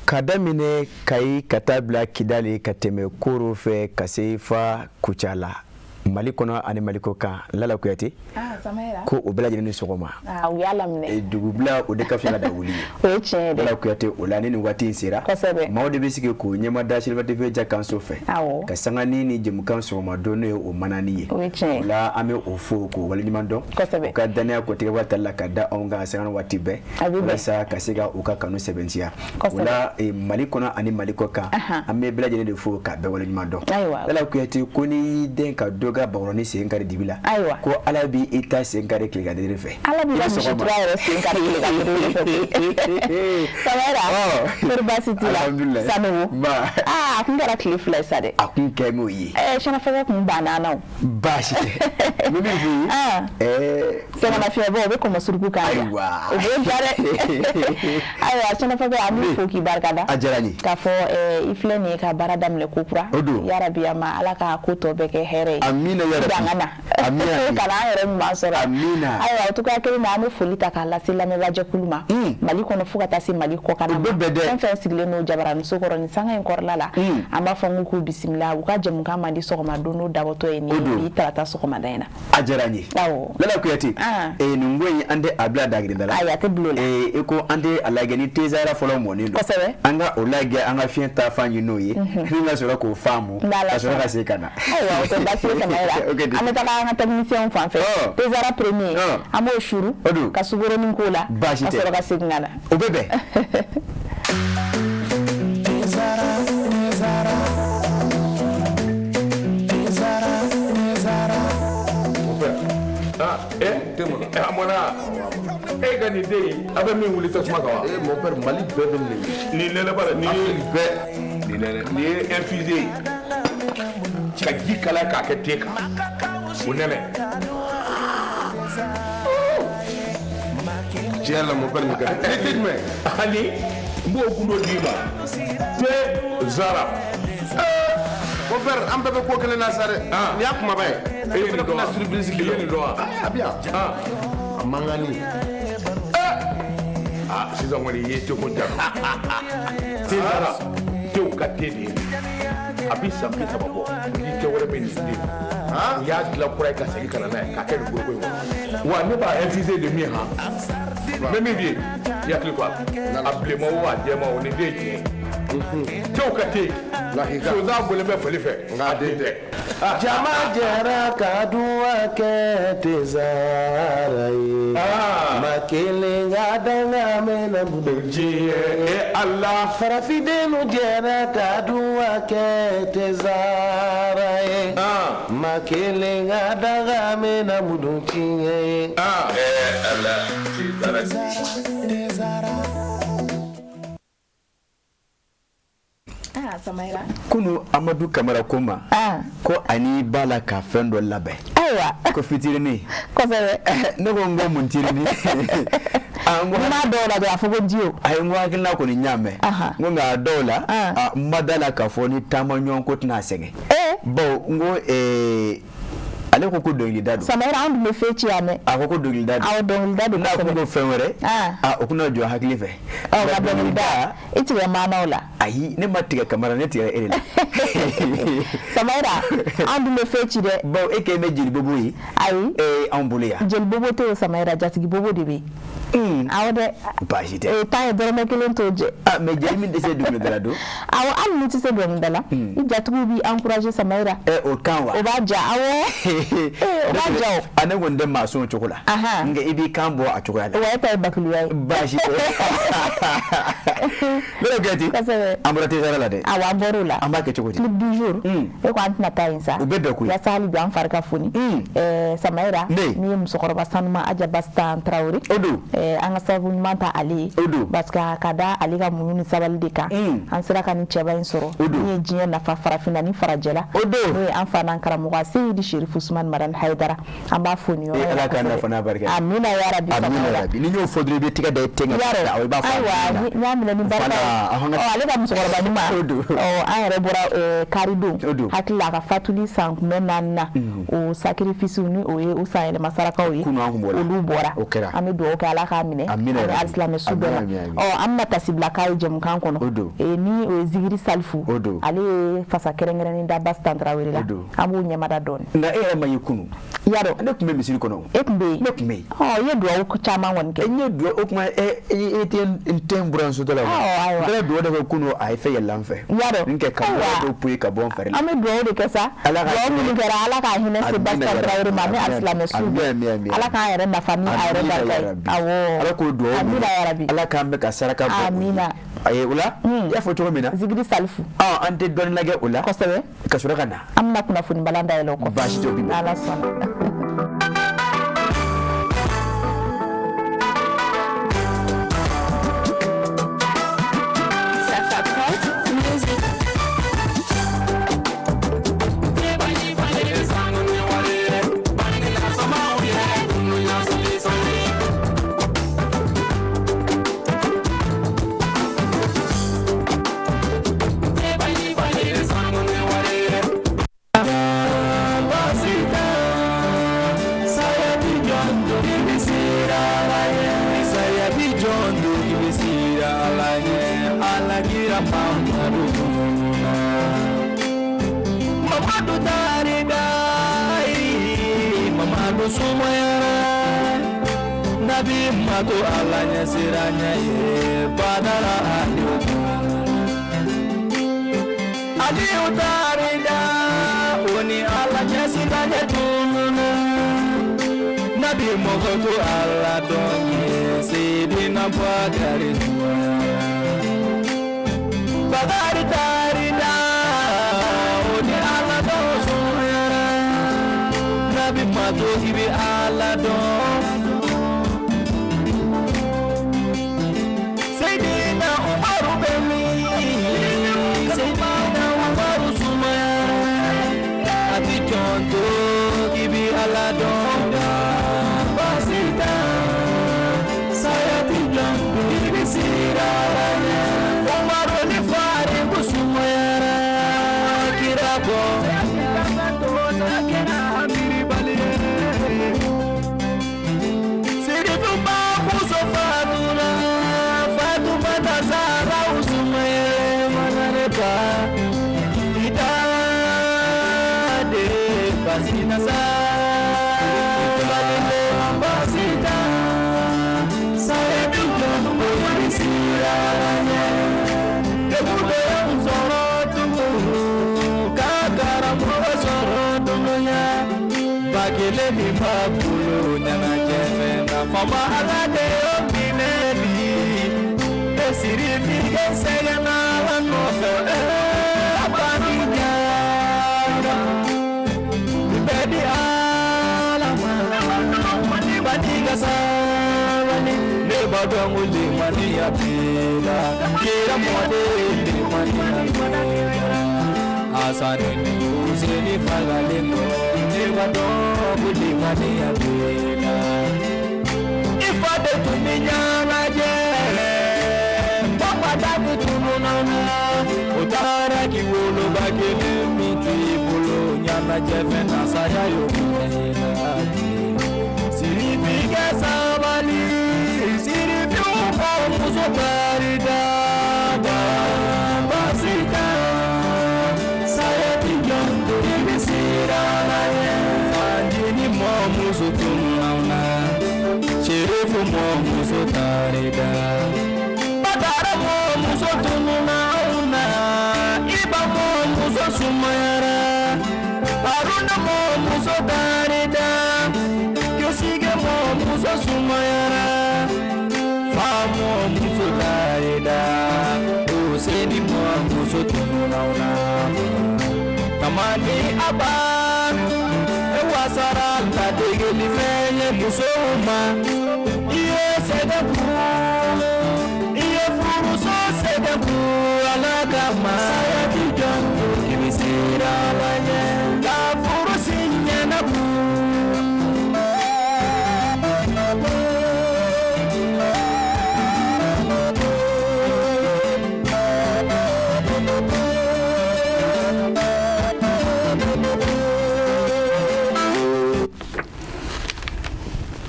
Ka daminɛ Kayi ka taa bila Kidali ka tɛmɛ Koro fɛ ka se fa Kucala Mali kɔnɔ ani Mali kɔ kan Lala Kuyate ko o bɛɛ lajɛlen ni sɔgɔma u y'a laminɛ dugubila o de ka fisa da wuli ye o ye tiɲɛ ye Lala Kuyate o la ni nin waati in sera kosɛbɛ maaw de bɛ sigi k'u ɲɛmada Seriba TV jakanso fɛ ka sanga ni jɛmukan sɔgɔma don ye o manani ye o ye tiɲɛ o la an bɛ o fo k'o waleɲuman dɔn kosɛbɛ u ka dannaya kɔtigɛba tali la ka da anw kan sanga waati bɛɛ walasa ka se ka u ka kanu sɛbɛntiya o la Mali kɔnɔ ani Mali kɔ kan an bɛ bɛɛ lajɛlen de fo ka bɛɛ waleɲuman dɔn Lala Kuyate ko n'i y'i dɛn ka dɔ ka bakɔrɔni sen kari dibi la ko Ala b'i ta sen kari tilegan fɛ Ala b'i ka misi kura yɛrɛ sen kari tilegan fɛ Samayira kɔri baasi t'i la Sanogo aa a kun kɛra tile 2 ye sa dɛ a kun kɛ m'o ye ɛɛ sɛnɛfɛkɛ kun banna an na o baasi tɛ n bɛ min f'i ye sɛgɛnnafiɲɛbɔ o bɛ kɔmɔ suruku kan ayiwa o b'o ja dɛ ayiwa sɛnɛfɛkɛ an b'i fo k'i barika da a diyara n ye k'a fɔ i filɛ nin ye ka baara daminɛ ko kura o don yarabi a ma Ala ka ko tɔ bɛɛ kɛ hɛrɛ ye amina yarabi dan ka na amina ka na an yɛrɛ ɲuman sɔrɔ amina ayiwa o cogoya kelen na an bɛ foli ta k'a lase lamɛnbaajɛkulu ma Mali kɔnɔ fo ka taa se Mali kɔkanna ma fɛn fɛn sigilen don jabaraninso kɔrɔ nin sanga in kɔrɔla la an b'a fɔ n k'u bisimila u ka jɛmukan mandi sɔgɔma don n'o dabɔtɔ ye nin bi tarata sɔgɔmada in na a diyara n ye Lala Kuyate nin ko in an tɛ a bila dagirinda la ayi a tɛ bila o la i ko an tɛ a lajɛ ni tezara fɔlɔ mɔnen don kosɛbɛ an ka o lajɛ an ka fiɲɛ ta fan ɲini n'o ye ni ka sɔrɔ k'o faamu ka sɔrɔ ka segin ka na ayiwa o tɛ baasi ye Samayira an bɛ taga an ka technicien fan fɛ tezara premier an b'o suru ka sukoronin k'o la ka sɔrɔ ka segin ka na o bɛ bɛn. A mɔna e ka nin den in a bɛ min wuli tasuma kan wa. Mon père, Mali bɛɛ bɛ nin nin nɛnɛ ba la nin ye bɛɛ nin nɛnɛ nin ye infusé ye ka ji kalaya k'a kɛ te kan o nɛnɛ. Tiɲɛ la mon père nin ka di. Ne tɛ jumɛn. Ani n b'o gundo d'i ma te zara. Mon père an bɛɛ bɛ ko kelen na sa dɛ. Nin y'a kumaba ye. E ye nin dɔn wa? Surprise I ye nin dɔn wa? A bɛ yan. A mankanni. Aa sisan kɔni i ye teko ja. Te zara tew ka te de ye a bɛ san 30 bɔ ni te wɛrɛ bɛ nin den u y'a dilan kura ye ka segin ka na n'a ye k'a kɛ nin foroko in kɔnɔ wa ne b'a infuser de min han n bɛ min f'i ye i hakili to a la a bilenman o a jɛman o nin den ye tiɲɛ ye tew ka te sonsan bolilen bɛ fali fɛ nka a den tɛ. Jama jɛra ka duwa kɛ tezara ye maa kelen ka danga mɛnna diɲɛ e Ala farafindenw jɛra ka duwa kɛ tezara ye maa kelen ka danga mɛnna mudu tiɲɛ ye. Ala tezara. Kunu Amadu Kamara ko ma ko ani b'a la ka fɛn dɔ labɛn ayiwa ko fitinin kosɛbɛ ne ko n ko mun tirinin n m'a dɔw la dɔrɔn a fɔ ko jiyo ayi n ko hakilina kɔni n y'a mɛn n ko nka a dɔw la n ma da la k'a fɔ ni taama ɲɔgɔn ko tɛna sɛgɛn bawo n ko ale ko ko dɔnkilida don Samayira an tun bɛ fe ci yan dɛ a ko ko dɔnkilida don awɔ dɔnkilida don n'a ko ko fɛn wɛrɛ o kuna jɔ hakili fɛ ɔ ka dɔnkilida i tigɛ maanaw la ayi ne ma tigɛ Kamara ne tigɛra e de la Samayira an dun bɛ fe ci dɛ bawo e kɛlen bɛ jeli bobo ye ayi anw bolo yan jeli bobo tɛ yen Samayira jatigi bobo de bɛ yen awɔ dɛ baasi tɛ tan ye dɔrɔmɛ kelen t'o jɛ mais jeli min tɛ se dɔnkilida la don awɔ hali n'i tɛ se dɔnkilida la i jatigiw b'i encourager Samayira o kan wa o b'a ja awɔ o b'a ja o ne kɔni tɛ maa sɔn o cogo la nka i b'i kan bɔ a cogoya la wa e ta ye bakiluya ye baasi tɛ ne yɛrɛ Kuyate kosɛbɛ an bɔra tezara la dɛ awɔ an bɔr'o la an b'a kɛ cogo di clip du jour e ko an tɛna taa yen sa o bɛ bɛn koyi yaasa hali bi an fari ka foni Samayira min ye musokɔrɔba sanuma Aja Bastan Tarawele o don an ka sababu ɲuman ta ale ye o don parce que ka da ale ka muɲu ni sabali de kan an sera ka nin cɛba in sɔrɔ o don min ye diɲɛ nafa farafinna ni farajɛla o don n'o ye an fa n'an karamɔgɔ Seyidi Serifu Usumani Madani Hayidara an b'a fo nin yɔrɔ Ala k'a nafa n'a barika amina yarabi amina yarabi ni y'o fɔ dɔrɔn i bɛ tɛgɛ da i ten kan awɔ i b'a fɔ ayiwa n y'a minɛ ni barika ye ale ka musokɔrɔba ɲuman an yɛrɛ bɔra karidon hakili la a ka fatuli san kunbɛn naaninan o sacrifice ni o ye o san yɛlɛma sarakaw ye olu bɔra an bɛ dugawu kɛ Ala ka k'a minɛ ani alisilamɛ su bɛɛ la. Ɔ an bɛna tasibila k'a ye jɛmukan kɔnɔ, ni o ye Zigiri Salifu, ale ye fasa kɛrɛnkɛrɛnnen da Basitan Tarawele la, an b'o ɲɛmada dɔɔni. Nka e yɛrɛ ma ye kunun. I y'a dɔn ne tun bɛ misiri kɔnɔ. E tun bɛ yen. Ne tun bɛ yen. Ɔ i ye duwawu caman kɔni kɛ. N ye duwawu, o tuma e tɛ n tɛ n buranmusotɔ la wa? Ayiwa. N taara duwawu de kɛ kunun, a ye fɛn yɛlɛla n fɛ. I y'a dɔn. N kɛ ka mɔgɔ dɔw poyi ka bɔ n fari la. An bɛ duwawu de kɛ sa. Duwawu minnu kɛra, Ala k'a hinɛ se Basitan Tarawele ma ani alisilamɛ su bɛɛ. Ala k'an yɛrɛ nafa ni a yɛrɛ barika ye. Awɔ. Ala k'o duwawu minɛ. Amina yarabi. Ala k'an bɛ ka saraka bɔ. Amina. Ayi o la, i y'a fɔ cogo min na. Zigiri Salifu. An tɛ dɔɔnin lajɛ o la. Kosɛbɛ. Ka sɔrɔ ka na. An bɛna kunnafoni balan dayɛlɛ o kɔfɛ. Baasi t'o bi. N'Ala sɔnna.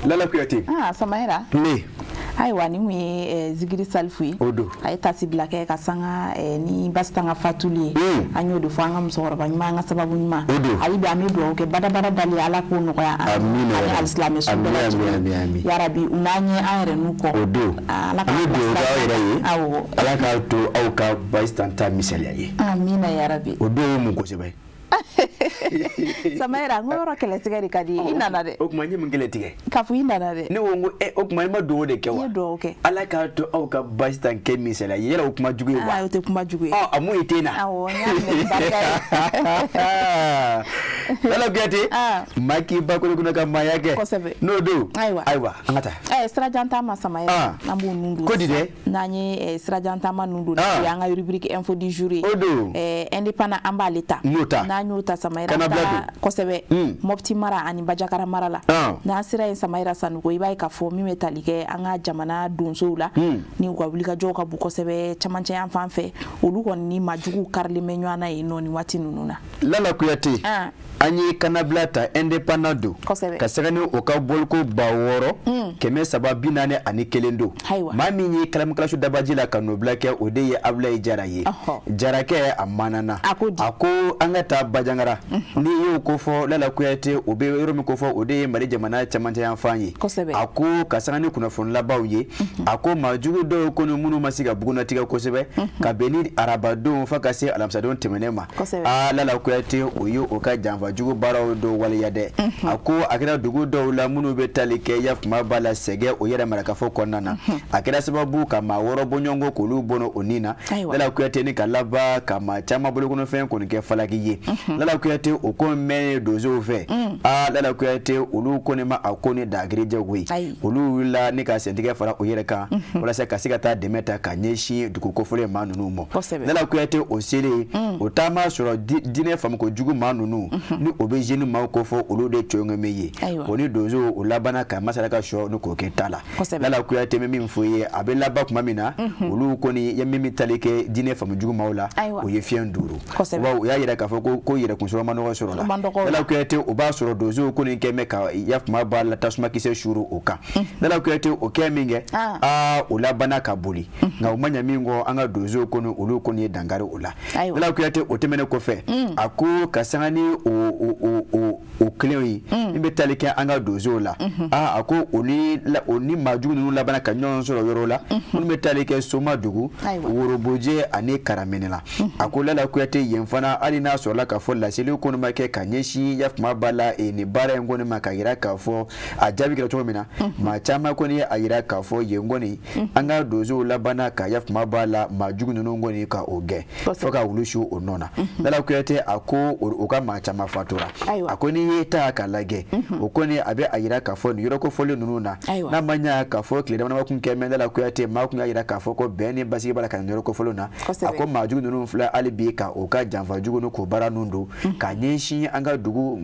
Lala Kuyate. Ah, Samahira. Ne. Ayiwa, nin kun ye Zigiri Salifu ye. O don. A ye tasibila kɛ ka sanga ni Basitan ka fatuli ye. An y'o de fɔ, an ka musokɔrɔba ɲuman, an ka sababu ɲuman. O don. Hali bi an bɛ dugawu kɛ, badabada dali, Ala k'o nɔgɔya an ani alisilamɛ su bɛɛ lajɛlen. Yarabi, u n'an ye, an yɛrɛ n'u kɔ. O don. Ala ka an bɛ dugawu kɛ aw yɛrɛ ye. Awɔ. Ala k'a to aw ka Basitan ta misaliya ye. Amina yarabi. O don ye mun kosɛbɛ? Samayira, n ko yɔrɔ kɛlɛtigɛ de ka di ye, i nana dɛ. O tuma n ye mun kɛlɛ tigɛ? K'a fɔ i nana dɛ. Ne ko n ko o tuma i ma dugawu de kɛ wa? I ye dugawu kɛ. Ala k'a to aw ka Basitan kɛ misaliya ye, yala o kuma jugu ye wa? Aa, o tɛ kuma jugu ye. Ɔ, a mun ye te na? Awɔ, n y'a minɛ ni barika ye. Lala Kuyate, maa k'i ba kolo kunna ka maaya kɛ. Kosɛbɛ. N'o don. Ayiwa. Ayiwa, an ka taa. Sirajan taama, Samayira. An b'o nun don. Ko di dɛ? N'an ye sirajan taama nun don, n'o ye an ka rubrique info du jour ye. O don. Indépendant, an b'ale ta. N'o ta. N'an y'o ta, Samayira. Kana bila don. Kosɛbɛ. Mopti mara ani Bajakara mara la. N'an sera yen, Samayira Sanogo, i b'a ye k'a fɔ min bɛ tali kɛ an ka jamana donsow la, ni u ka wulikajɔw ka bon kosɛbɛ camancɛ yan fan fɛ, olu kɔni ni maajuguw karilen bɛ ɲɔgɔn na yen nɔ nin waati ninnu na. Lala Kuyate, an ye kanabila ta, indépendant don. Kosɛbɛ. Ka sɛgɛ ni o ka bɔliko 6341 don. Maa min ye kalamukalasu dabaji la ka nɔbila kɛ, o de ye Abulayi Jara ye. Jarakɛ a manana. A ko di? A ko an ka taa Bajangara. N'i y'o ko fɔ, Lala Kuyate, o bɛ yɔrɔ min ko fɔ, o de ye Mali jamana camancɛ yanfan ye. Kosɛbɛ. A ko ka sanga ni kunnafoni labanw ye, a ko maajugu dɔw kɔni minnu ma se ka bugunnatigɛ kosɛbɛ, ka bɛn ni arabadon fo ka se alamisadon tɛmɛnen ma. Kosɛbɛ. Aa, Lala Kuyate, o ye o ka janfa jugu baaraw dɔw waleya dɛ. A ko a kɛra dugu dɔw la minnu bɛ tali kɛ yafuma ba la Sɛgɛ o yɛrɛ marakafo kɔnɔna na. A kɛra sababu ka maa 6 bɔɲɔgɔnko k'olu bɔnɔ o ni na. Lala Kuyate, ni ka laban ka maa caman bolokɔnɔfɛn kɔni kɛ falaki ye. Lala Kuyate, o ko mɛn donsow fɛ. Aa, Lala Kuyate, olu kɔni ma a ko ni dagirijɛ koyi. Olu wulila ni ka sentigɛ fara o yɛrɛ kan walasa ka se ka taa dɛmɛ ta ka ɲɛsin dugu kofɔlen maa ninnu ma. Lala Kuyate, o selen, o taama sɔrɔ diinɛ faamuko jugu maa ninnu ni o bɛ jeni maaw ko fɔ, olu de cɔngɔn ye. O ni donsow o labanna ka masala ka sɔ ni k'o kɛ ta la. Lala Kuyate bɛ min fɔ ye, a bɛ laban tuma min na, olu kɔni ye min tali kɛ diinɛ faamu jugu maaw la, o ye fiɲɛ 5. Bawo u y'a yira k'a fɔ ko yɛrɛkun sɔrɔ ma nɔgɔ sɔrɔ la. Lala Kuyate, o b'a sɔrɔ donsow kɔni kɛ mɛ ka yafuma ba la tasumakisɛ suuru o kan. Lala Kuyate, o kɛ min kɛ, aa, o labanna ka boli, nka u ma ɲɛ min kɔ, an ka donsow kɔni, olu kɔni ye dankari o la. Lala Kuyate, o tɛmɛnen kɔfɛ, a ko ka sanga ni o kelen ye min bɛ tali kɛ an ka donsow la, aa, a ko o ni maajugu ninnu labanna ka ɲɔgɔn sɔrɔ yɔrɔ la minnu bɛ tali kɛ Somadugu, Worobojɛ ani Karaminɛ la. A ko Lala Kuyate, yen fana, hali n'a sɔrɔla k'a fɔ laseli kɔni ma kɛ ka ɲɛsin yafuma ba la nin baara in kɔni ma, ka yira k'a fɔ a jaabi kɛra cogo min na, maa caman kɔni ye a yira k'a fɔ yen kɔni an ka donsow labanna ka yafuma ba la maajugu ninnu kɔni ka o gɛn fo ka wulu su o nɔ na. Lala Kuyate, a ko o ka maa caman fatura. A ko n'i ye ta k'a lajɛ, o kɔni a bɛ a yira k'a fɔ nin yɔrɔ kofɔlen ninnu na, n'a ma ɲa k'a fɔ tile damadama kun kɛ mɛ, Lala Kuyate, maa kun y'a yira k'a fɔ ko bɛn ni basigi b'a la ka nin yɔrɔ kofɔlen na. A ko maajugu ninnu filɛ hali bi ka o ka janfa jugu ni k'o baara ninnu don ka ɲɛsin an ka dugu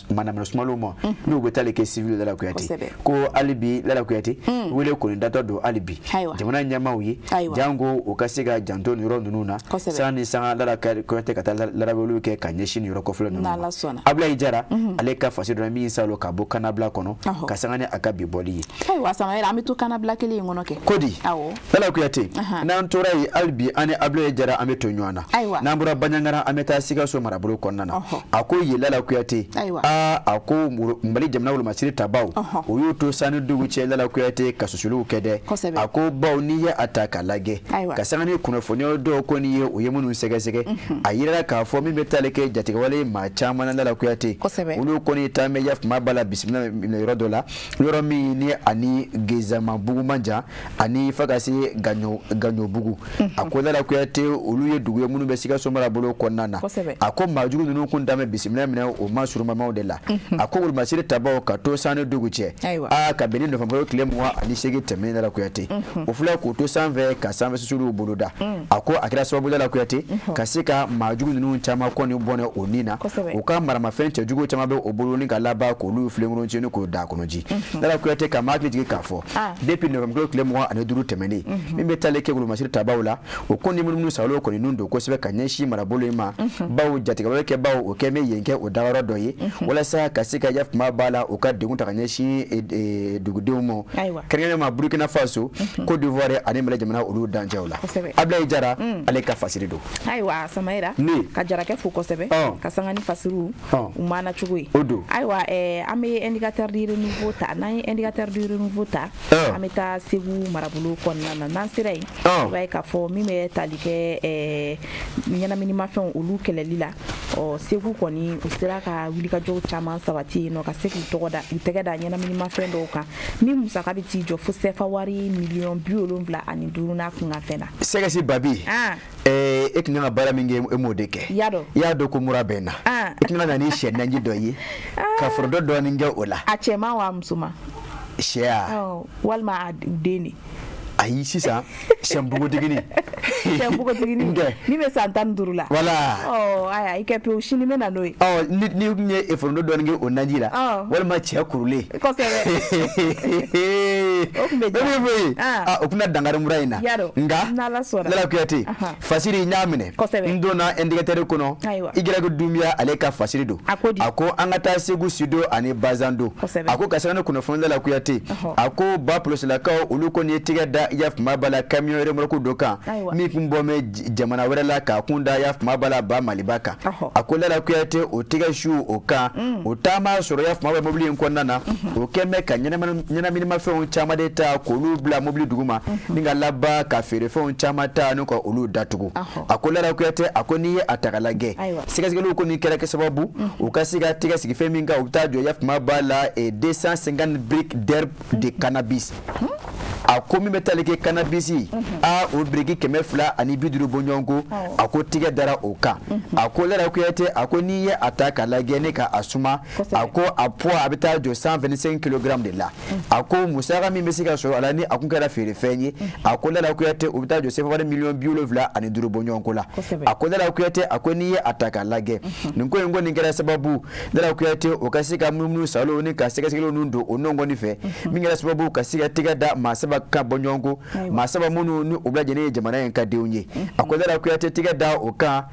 manamana sumalenw ma, n'u bɛ tali kɛ civil. Lala Kuyate ko hali bi, Lala Kuyate, wele kɔni datɔ don hali bi jamana ɲɛmaaw ye, janko o ka se ka janto nin yɔrɔ ninnu na sanga ni sanga. Lala Kuyate, ka taa laraweliw kɛ ka ɲɛsin nin yɔrɔ kofɔlen ninnu ma. Abulayi Jara, ale ka fasi dɔn min salo ka bɔ kanabila kɔnɔ ka sanga ni a ka bi bɔli ye. Ayiwa, Samayira, an bɛ to kanabila kelen in kɔnɔ kɛ. Ko di? Lala Kuyate, n'an tora yen hali bi, an ni Abulayi Jara, an bɛ to ɲɔgɔn na. N'an bɔra Banjagara, an bɛ taa Sikaso marabolo kɔnɔna na. A ko yen, Lala Kuyate, aa, a ko Mali jamana wolomasiri tabaw, o y'u to sani dugu cɛ, Lala Kuyate, ka susuliw kɛ dɛ. A ko baw n'i ye a ta k'a lajɛ, ka sanga ni kunnafoniya dɔw kɔni ye, o ye minnu sɛgɛsɛgɛ, a yirala k'a fɔ min bɛ tali kɛ jatigɛwale maa caman na, Lala Kuyate, olu kɔni taa bɛ yafuma ba la bisimila minɛ yɔrɔ dɔ la, yɔrɔ min ni ani Gezamabugu man jan ani fo ka se Gaɲobugu. A ko Lala Kuyate, olu ye dugu ye minnu bɛ Sikaso marabolo kɔnɔna na. A ko maajugu ninnu kun dan bɛ bisimila minɛ o ma surunmamaw de la. A ko wolomasiri tabaw ka to sani dugu cɛ, aa, ka bɛn ni nɔfɛ tile 28 tɛmɛnen, Lala Kuyate, o filɛ k'u to sanfɛ ka sanfɛ susuliw boloda. A ko a kɛra sababu, Lala Kuyate, ka se ka maajugu ninnu caman kɔni bɔnɛ o ni na. U ka maramafɛn cɛjugu caman bɛ o bolo ni ka laban k'olu filenkolon ci ni k'o da kɔnɔ ji. Lala Kuyate, ka maa hakili jigin k'a fɔ depuis novembre tile 25 tɛmɛnen, min bɛ taali kɛ wolomasiri tabaw la, o ko ni munumunu salo kɔni nun don kosɛbɛ ka ɲɛsin marabolo in ma, bawo jatigɛwale kɛbaw o kɛ bɛ yen kɛ o dagayɔrɔ dɔ ye walasa ka se ka yafama b'a la u ka degun ta ka ɲɛsin dugudenw ma, kɛrɛnkɛrɛnnenya ma Burkina Faso, Côte d'Ivoire ani Mali jamana olu dancɛw la. Ablaye Jara, ale ka fasiri don. Ayiwa Samayira, ka Jarakɛ fo kosɛbɛ ka sanga ni fasiriw u mana cogo ye. O don. Ayiwa, an bɛ Indicateur du renouveau ta. N'an ye Indicateur du renouveau ta, an bɛ taa Segu marabolo kɔnɔna na. N'an sera yen, i b'a ye k'a fɔ min bɛ tali kɛ ɲɛnaminimafɛnw olu kɛlɛli la, ɔ Segu kɔni u sera ka wulikajɔw caman sabati yen nɔ, ka se k'u tɔgɔ da u tɛgɛ da ɲɛnaminimafɛn dɔw kan min musaka bɛ t'i jɔ fo sɛfa wari miliyɔn 75 n'a kunkanfɛn na. Sɛgɛsi Babi, e tun kan ka baara min kɛ, e m'o de kɛ. I y'a dɔn. I y'a dɔn ko mura bɛ n na. I tun kan ka na ni sɛ naji dɔ ye ka foronto dɔɔnin kɛ o la. A cɛman wa musoman? Sɛ ya? Walima a den de? Ayi, sisan sɛ npogotiginin. Sɛ npogotiginin min bɛ san 15 la. Voilà. Ɔ ayiwa, i kɛ pewu, sini bɛ na n'o ye. Ɔ ni tun ye foronto dɔɔnin kɛ o naji la, walima cɛ kurulen. Kosɛbɛ. O tun bɛ diya. O ye. O tun bɛ dankari mura in na. Nka n'Ala sɔnna. Lala Kuyate, fasiri n y'a minɛ. Kosɛbɛ. N donna Indicateur kɔnɔ. Ayiwa. Y Dunbiya, ale ka fasiri don. A ko di? A ko an ka taa Segu Sido ani Bazando. Kosɛbɛ. A ko ka sanga ni kunnafoni Lala Kuyate. A ko ba polosilakaw olu kɔni ye tigɛ da yafama ba la camion remorque dɔ kan min tun bɔ bɛ jamana wɛrɛ la k'a kun da yafama ba la ba Maliba kan. A ko Lala Kuyate, o tigɛ su o kan, o taama sɔrɔ yafama ba mobili in kɔnɔna na, o kɛn bɛ ka ɲɛnaminimafɛnw caman de ta k'olu bila mobili duguma ni ka laban ka feerefɛnw caman ta ni ka olu datugu. A ko Lala Kuyate, a ko n'i ye a ta k'a lajɛ, sɛgɛsɛgɛliw kɔni kɛra kɛ sababu u ka se ka tigɛ sigi fɛn min kan, u bɛ taa jɔ yafama ba la 250 briques d'herbe de cannabis. A ko min bɛ tali kɛ cannabis, a o biriki 250 bɔɲɔgɔnko, a ko tigɛ dara o kan. A ko Lala Kuyate, a ko n'i ye a ta k'a lajɛ ne ka a suma, a ko a poids a bɛ taa jɔ 125 kg de la. A ko musaka min bɛ se ka sɔrɔ a la ni a kun kɛra feerefɛn ye, a ko Lala Kuyate, o bɛ taa jɔ sefa miliyɔn 75 bɔɲɔgɔnko la. A ko Lala Kuyate, a ko n'i ye a ta k'a lajɛ, nin ko in kɔni kɛra sababu Lala Kuyate o ka se ka munumunu salo ni ka sɛgɛsɛgɛliw ninnu don o nɔngɔni fɛ, min kɛra sababu ka se ka tigɛ da maa saba ka bɔ ɲɔgɔn ko, maa saba minnu ni u bɛɛ lajɛlen ye jamana in ka denw ye. A ko Lala Kuyate, tigɛ da o kan,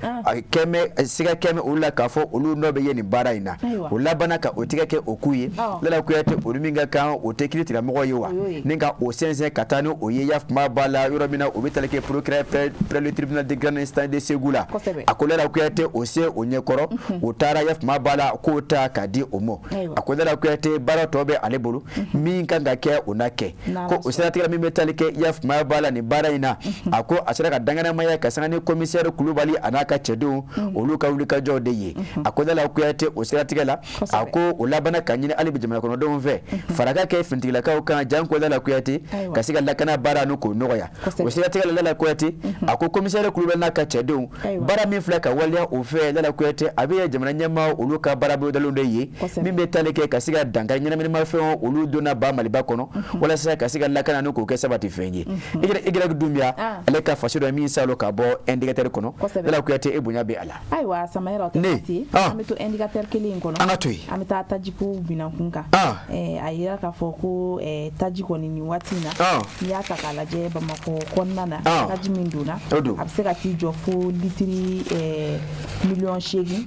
kɛmɛ siga kɛmɛ olu la k'a fɔ olu nɔ bɛ ye nin baara in na. O labanna ka o tigɛ kɛ o k'u ye. Lala Kuyate, olu min ka kan o tɛ kiiri tigilamɔgɔ ye wa ni ka o sɛnsɛn ka taa ni o ye yafama ba la yɔrɔ min na o bɛ tali kɛ procureur près le tribunal de grande instance de Segu la. A ko Lala Kuyate, o se o ɲɛkɔrɔ, o taara yafama ba la k'o ta k'a di o ma. A ko Lala Kuyate, baara tɔ bɛ ale bolo, min kan ka kɛ o na kɛ. Ko o siratigɛ min bɛ tali kɛ yafama ba la nin baara in na, a ko a sera ka danganamaya ka sanga ni commissaire Kulubali a n'a ka cɛdenw olu ka wulikajɔw de ye. A ko Lala Kuyate, o siratigɛ la, a ko o labanna ka ɲini hali bi jamana kɔnɔdenw fɛ fara ka kɛ finitigilakaw kan, janko Lala Kuyate ka se ka lakana baara n'u k'o nɔgɔya. O siratigɛ la, Lala Kuyate, a ko commissaire Kulubali n'a ka cɛdenw, baara min filɛ ka waleya o fɛ, Lala Kuyate, a bɛ jamana ɲɛmaa olu ka baara bolodalenw de ye min bɛ tali kɛ ka se ka dankari ɲɛnaminimafɛnw olu donna ba Maliba kɔnɔ walasa ka se ka lakana ni k'o kɛ sabati fɛn ye. Y Dunbiya, ale ka faso dɔ min salo ka bɔ Indicateur kɔnɔ, Lala Kuyate, e bonya bɛ a la. Ayiwa Samayira, o tɛ baasi ye, an bɛ to Indicateur kelen in kɔnɔ. An ka to yen. An bɛ taa tajiko binankun kan. A yira k'a fɔ ko taji kɔni nin waati in na, n'i y'a ta k'a lajɛ Bamakɔ kɔnɔna na, taji min donna, a bɛ se ka t'i jɔ fo litiri miliyɔn 8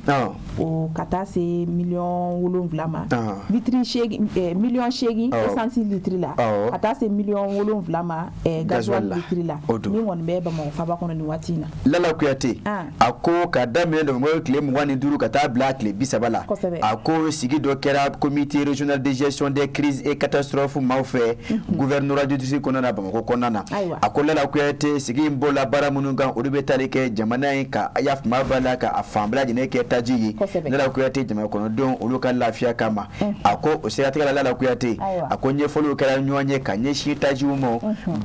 o ka taa se miliyɔn 7 ma, litiri 8, miliyɔn 8 essence litiri la, ka taa se miliyɔn 7 ma gasoil litiri la, min kɔni bɛ Bamakɔ faaba kɔnɔ nin waati in na. Lala Kuyate, a ko ka daminɛ novembre tile 25 ka taa bila tile 30 la, a ko sigi dɔ kɛra comité régional de gestion des crises et catastrophes maaw fɛ gouvernorat du district kɔnɔna na, Bamakɔ kɔnɔna na. A ko Lala Kuyate, sigi in bɔla baara minnu kan, olu bɛ tali kɛ jamana in ka yafama b'a la ka a fan bɛɛ lajɛlen kɛ taji ye, Lala Kuyate, jamana kɔnɔdenw olu ka lafiya kama. A ko o siratigɛ la, Lala Kuyate, a ko ɲɛfɔliw kɛra ɲɔgɔn ye ka ɲɛsin taji tajiw ma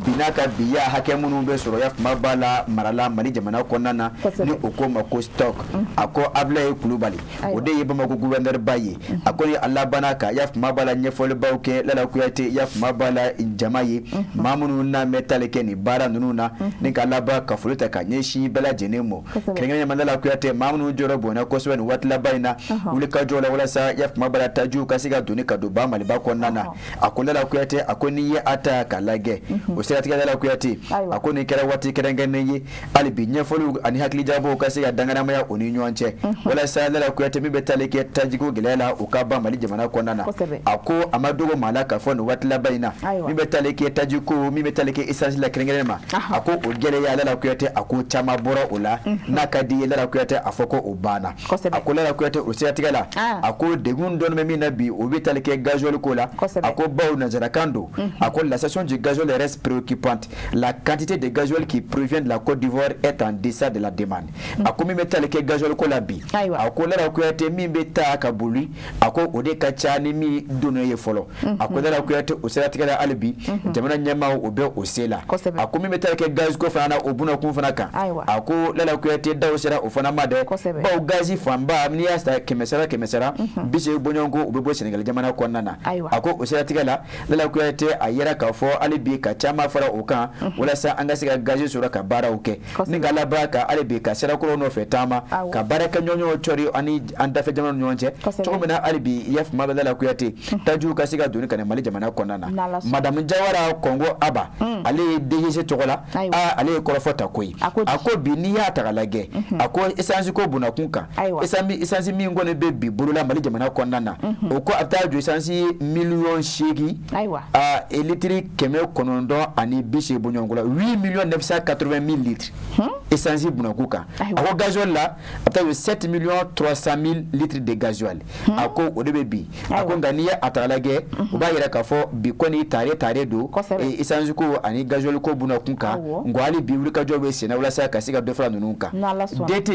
bi n'a ka bi ya hakɛ minnu bɛ sɔrɔ ya kuma b'a la marala Mali jamana kɔnɔna na, ni o ko ma ko stock. A ko Abulaye Kulubali, o de ye Bamakɔ gouverneur ba ye, a ko a labanna ka ya kuma b'a la ɲɛfɔlibaw kɛ Lala Kuyate ya kuma b'a la jama ye, maa minnu n'a bɛ tali kɛ nin baara ninnu na, ni ka laban ka foli ta ka ɲɛsin bɛɛ lajɛlen ma, kɛrɛnkɛrɛnnenya Lala Kuyate, maa minnu jɔyɔrɔ bonyana kosɛbɛ nin waati laban in na wulikajɔ la walasa ya kuma b'a la tajiw ka se ka doni ka don ba Maliba kɔnɔna na. A ko Lala Kuyate, a ko n'i ye a ta k'a lajɛ, o siratigɛ Lala Kuyate, a ko nin kɛra waati kɛrɛnkɛrɛnnen ye hali bi ɲɛfɔliw ani hakilijagabɔw ka se ka danganamaya u ni ɲɔgɔn cɛ, walasa Lala Kuyate, min bɛ tali kɛ tajiko gɛlɛya la, o ka ban Mali jamana kɔnɔna na. A ko a ma dogo maa la k'a fɔ nin waati laban in na, min bɛ tali kɛ tajiko, min bɛ tali kɛ essence la kɛrɛnkɛrɛnnen ma, a ko o gɛlɛya, Lala Kuyate, a ko caman bɔra o la. N'a ka di ye, Lala Kuyate, a fɔ ko o banna. A ko Lala Kuyate, o siratigɛ la, a ko degun dɔɔni bɛ min na bi, o bɛ tali kɛ gasoil ko la. A ko bawo nanzarakan don, a ko la situation du gasoil reste préoccupante, la quantité de gasoil qui provient de la Côte d'Ivoire est en deçà de la demande. A ko min bɛ tali kɛ gasoil ko la bi, a ko Lala Kuyate, min bɛ taa ka boli, a ko o de ka ca ni min donna ye fɔlɔ. A ko Lala Kuyate, o siratigɛ la, hali bi jamana ɲɛmaaw o bɛ o se la. A ko min bɛ tali kɛ gaz ko fana na, o bunakun fana kan, a ko Lala Kuyate, daw sera o fana ma dɛ, bawo gazi fanba, n'i y'a ta kɛmɛ sara kɛmɛ sara 80 bɔɲɔgɔnko, u bɛ bɔ Senegal jamana kɔnɔna na. A ko o siratigɛ la, Lala Kuyate, a yera k'a fɔ hali bi ka caman fara o kan walasa an ka se ka gazi sɔrɔ ka baaraw kɛ, ni ka laban ka hali bi ka sirakɔrɔ nɔfɛ taama ka baara kɛ ɲɔgɔn cɔri ani an dafɛ jamana ni ɲɔgɔn cɛ cogo min na hali bi i y'a faamu Lala Kuyate, tajiw ka se ka doni ka na Mali jamana kɔnɔna na. Madame Jawara Kɔngo Aba, ale ye DGC tɔgɔ la, ale ye kɔrɔfɔ ta koyi. A ko bi n'i y'a ta k'a lajɛ, a ko essence ko bunakun kan, essence min kɔni bɛ bi bolola Mali jamana kɔnɔna na, o ko a bɛ taa jɔ essence miliyɔn 8 litiri 980 bɔɲɔgɔnko la, 8 980 000 litres essence bunakun kan. A ko gasoil la, a bɛ taa jɔ 7 300 000 litres de gasoil, a ko o de bɛ bi. A ko nka n'i ye a ta k'a lajɛ, o b'a yira k'a fɔ bi kɔni tare tare don essence ko ani gasoil ko bunakun kan. Nka hali bi wulikajɔ bɛ senna walasa ka se ka dɔ fara ninnu kan. DT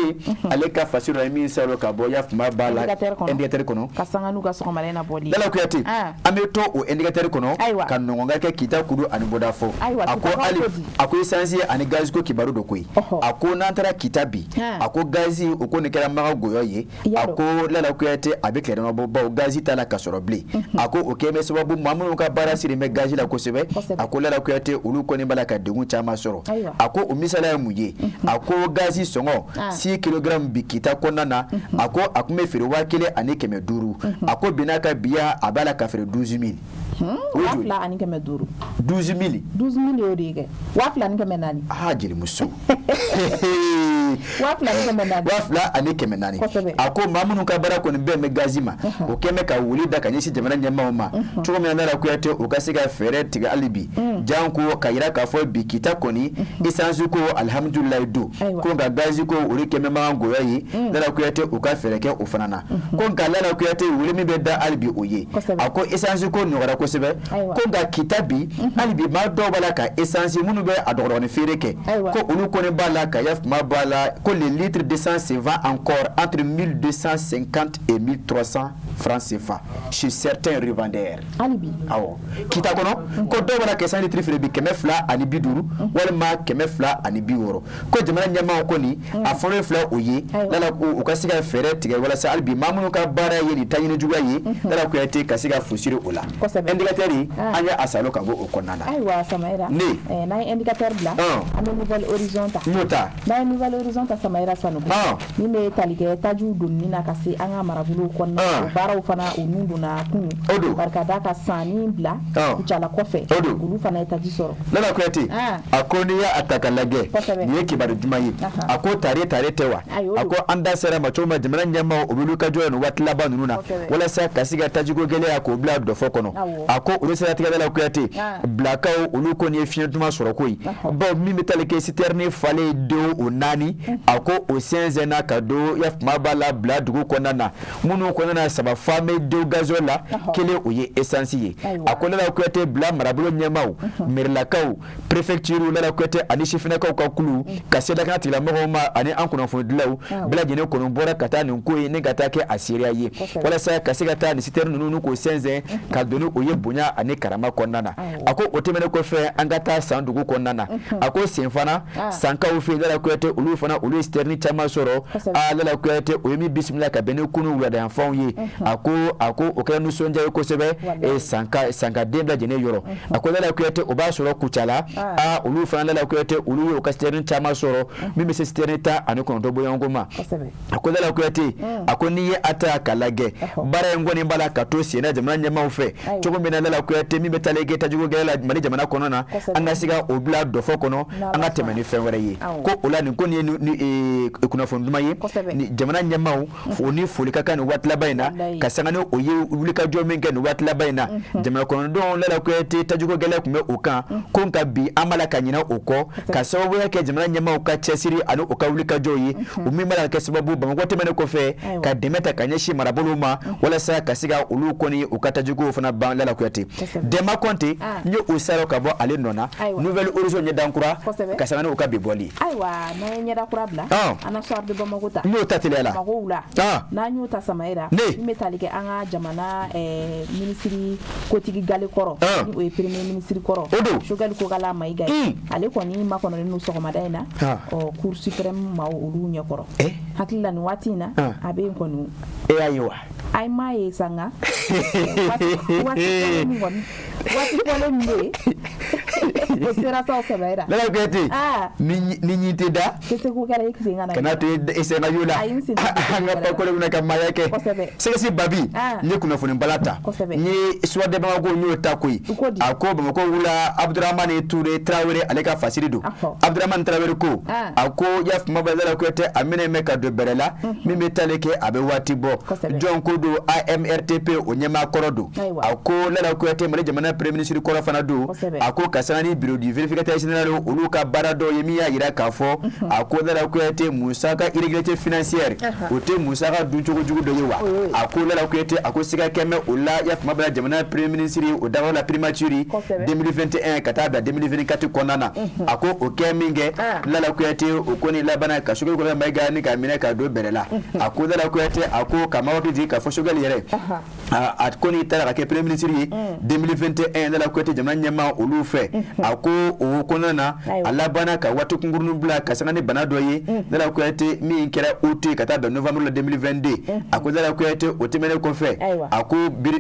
ale ka fasiri la min salo ka bɔ yafuma b'a la indicateur kɔnɔ. Ka sanga n'u ka sɔgɔmada in na bɔli. Lala Kuyate, an bɛ to o indicateur kɔnɔ ka nɔgɔnka kɛ Kita kudu ani bɔda fɔ. A ko hali a ko essence ani gaz ko kibaru don koyi. A ko n'an taara Kita bi, a ko gazi o ko nin kɛra maga goyɔ ye. A ko Lala Kuyate, a bɛ tile dama bɔ, bawo gazi t'a la ka sɔrɔ bilen. A ko o kɛ bɛ sababu maa minnu ka baara siri bɛ gazi la kosɛbɛ, a ko Lala Kuyate, olu kɔni b'a la ka degun caman sɔrɔ. A ko o misaliya ye mun ye? A ko gazi sɔngɔ 6 kg bi Kita kɔnɔna na, a ko a tun bɛ feere 1500, a ko bi n'a ka biya a b'a la ka feere 12 000. 2500. 12 000. 12 000 y'o de ye kɛ, 2400. Aa, jelimuso. 2400. 2400. A ko maa minnu ka baara kɔni bɛn bɛ gazi ma, o kɛn bɛ ka wuli da ka ɲɛsin jamana ɲɛmaaw ma cogo min na, Lala Kuyate, u ka se ka fɛɛrɛ tigɛ hali bi janko ka yira k'a fɔ bi Kita kɔni essence ko alihamudulilayi don, ko nka gazi ko o de kɛn bɛ makan goyɔ ye. Lala Kuyate, u ka fɛɛrɛ kɛ o fana na. Ko nka Lala Kuyate, wele min bɛ da hali bi o ye, a ko essence ko nɔgɔyara kosɛbɛ, ko nka Kita bi hali bi maa dɔw b'a la ka essence minnu bɛ a dɔgɔdɔgɔnin feere kɛ, ko olu kɔni b'a la ka yafama b'a la, ko le litre d'essence se vend encore entre 1250 et 1300 francs CFA chez certains revendeurs. Hali bi. Awɔ, Kita kɔnɔ, ko dɔw b'a la ka essence litre feere bi 250 walima 260. Ko jamana ɲɛmaaw kɔni a fɔlɔ filɛ o ye, Lala ko u ka se ka fɛɛrɛ tigɛ walasa hali bi maa minnu ka baara ye nin taɲini juguya ye, Lala Kuyate, ka se ka fu siri o la. Indicateur, an ye a salo ka bɔ o kɔnɔna na. Ayiwa Samayira. Ne. N'an ye indicateur bila, an bɛ Nouvel Horizon ta. N y'o ta. N'an ye Nouvel Horizon ta, Samayira Sanogo, min bɛ tali kɛ tajiw donni na ka se an ka marabolow kɔnɔna, o baaraw fana o nun donna kunun. O don. Barika da ka sanni bila Kucala kɔfɛ, olu fana ye taji sɔrɔ. Lala Kuyate, a ko n'i y'a ta ka lajɛ, nin ye kibaru duman ye. A ko tare tare tɛ wa? A ko an da sera ma cogo min na, jamana ɲɛmaaw o bɛ wulikajɔ ye nin waati laban ninnu na walasa ka se ka tajiko gɛlɛya k'o bila dɔfɔ kɔnɔ. A ko olu siratigɛ, Lala Kuyate, bilakaw olu kɔni ye fiɲɛ duman sɔrɔ koyi, bawo min bɛ tali kɛ citerne falen den o naani, a ko o sɛnsɛnna ka don yafama b'a la bila dugu kɔnɔna na minnu kɔnɔna na saba. Femme de gasoil la, kelen o ye essence ye. A ko Lala Kuyate, bila marabolo ɲɛmaaw, mɛrilakaw, préfecture, Lala Kuyate, ani sifinnakaw ka kulu ka se lakana tigilamɔgɔw ma ani an kunnafonidilaw bɛɛ lajɛlen kɔni bɔra ka taa nin ko ye ni ka taa kɛ a seereya ye, walasa ka se ka taa nin citerne ninnu k'o sɛnsɛn ka don ni o ye bonya ani karama kɔnɔna na. A ko o tɛmɛnen kɔfɛ, an ka taa San dugu kɔnɔna na. A ko sen fana Sankaw fɛ, Lala Kuyate, olu fana olu ye citerne caman sɔrɔ. Aa, Lala Kuyate, o ye min bisimila ka bɛn ni kunun wuladayanfanw ye, a ko o kɛra nisɔndiya ye kosɛbɛ Sanka Sankaden bɛɛ lajɛlen yɔrɔ. A ko Lala Kuyate, o b'a sɔrɔ Kucala, aa, olu fana, Lala Kuyate, olu y'o ka citerne caman sɔrɔ min bɛ se citerne 19 bɔɲɔgɔnko ma. A ko Lala Kuyate, a ko n'i ye a ta k'a lajɛ, baara in kɔni b'a la ka to senna jamana ɲɛmaaw fɛ cogo min na, Lala Kuyate, min bɛ taalen kɛ tajiko gɛlɛya la Mali jamana kɔnɔ na, an ka se ka o bila dɔfɔ kɔnɔ, an ka tɛmɛ ni fɛn wɛrɛ ye. Ko o la, nin ko nin ye kunnafoni duman ye jamana ɲɛmaaw o ni foli ka kan nin waati laban in na, ka sanga ni o ye wulikajɔ min kɛ nin waati laban in na jamana kɔnɔdenw. Lala Kuyate, tajiko gɛlɛya tun bɛ o kan ko, nka bi an b'a la ka ɲinɛ o kɔ ka sababuya kɛ jamana ɲɛmaaw ka cɛsiri ani u ka wulikajɔw ye, o min b'a la ka kɛ sababu Bamakɔ tɛmɛnen kɔfɛ ka dɛmɛ ta ka ɲɛsin marabolow ma, walasa ka se ka olu kɔni u ka tajiko fana ban. Lala Kuyate, Dɛma Kɔnte, n ye o sara ka bɔ ale nɔ na Nouvel Horizon ɲɛdan kura ka sanga ni u ka bi bɔli. Ayiwa, n'an ye ɲɛda kura bila, an na Soir de Bamako ta. N y'o ta teliya la. Bamako wula, n'an y'o ta, Samayira, min bɛ tali kɛ an ka jamana minisiri kotigi gale kɔrɔ, ni o ye premier ministre kɔrɔ, O don. Choguel Kokalla Maïga ye, ale kɔni makɔnɔlen don sɔgɔmada in na ɔ Cour suprême maaw olu ɲɛkɔrɔ. Hakili la, nin waati in na, a bɛ yen kɔni. E y'a ye wa? A m'a ye sa, nka waati fɔlen min kɔni, waati fɔlen min bɛ yen, o sera sa, o Samayira. Lala Kuyate, ni ɲin tɛ da tɛ se ko kɛra i sen ka na. Kana to i sen ka y'o la. Ayi, n sen tɛ. An ka pakole bɛna ka maaya kɛ. Sɛgɛsi babi, n ye kunnafoni bala ta. N ye Soir de Bamako, n y'o ta koyi. A ko Bamakɔ wula, Abudramani Ture Tarawele, ale ka fasiri don. Abudramani Tarawele ko, a ko ya fama bɛ Lala Kuyate, a minɛ mɛn ka don bɛrɛ la min bɛ tali kɛ a bɛ waati bɔ. Jɔn ko don? AMRTP o ɲɛmaa kɔrɔ don. A ko Lala Kuyate, Mali jamana premier ministre kɔrɔ fana don. A ko ka sanga ni bureau du vérificateur général olu ka baara dɔw ye min y'a jira k'a fɔ, a ko Lala Kuyate, musaka irrégularité financière, o tɛ musaka duncogo jugu dɔ ye wa? A ko Lala Kuyate, a ko siga kɛmɛ o la ya fama bɛ jamana premier ministre o dabɔ la primature 2021 ka taa bila 2024 kɔnɔna na. A ko o kɛ min kɛ, Lala Kuyate, o kɔni labanna ka Choguel Kokalla Maïga ni k'a minɛ ka don bɛrɛ la. A ko Lala Kuyate, a ko ka ma jigin k'a fɔ Choguel yɛrɛ, a ko n'i taara ka kɛ premier ministre ye 2021, Lala Kuyate, jamana ɲɛmaa olu fɛ, a ko o kɔnɔna na, a labanna ka waati kunkurunin bila ka sanga ni bana dɔ ye, Lala Kuyate, min kɛra août ka taa bɛn novembre la 2022. A ko Lala Kuyate, o tɛmɛnen kɔfɛ, a ko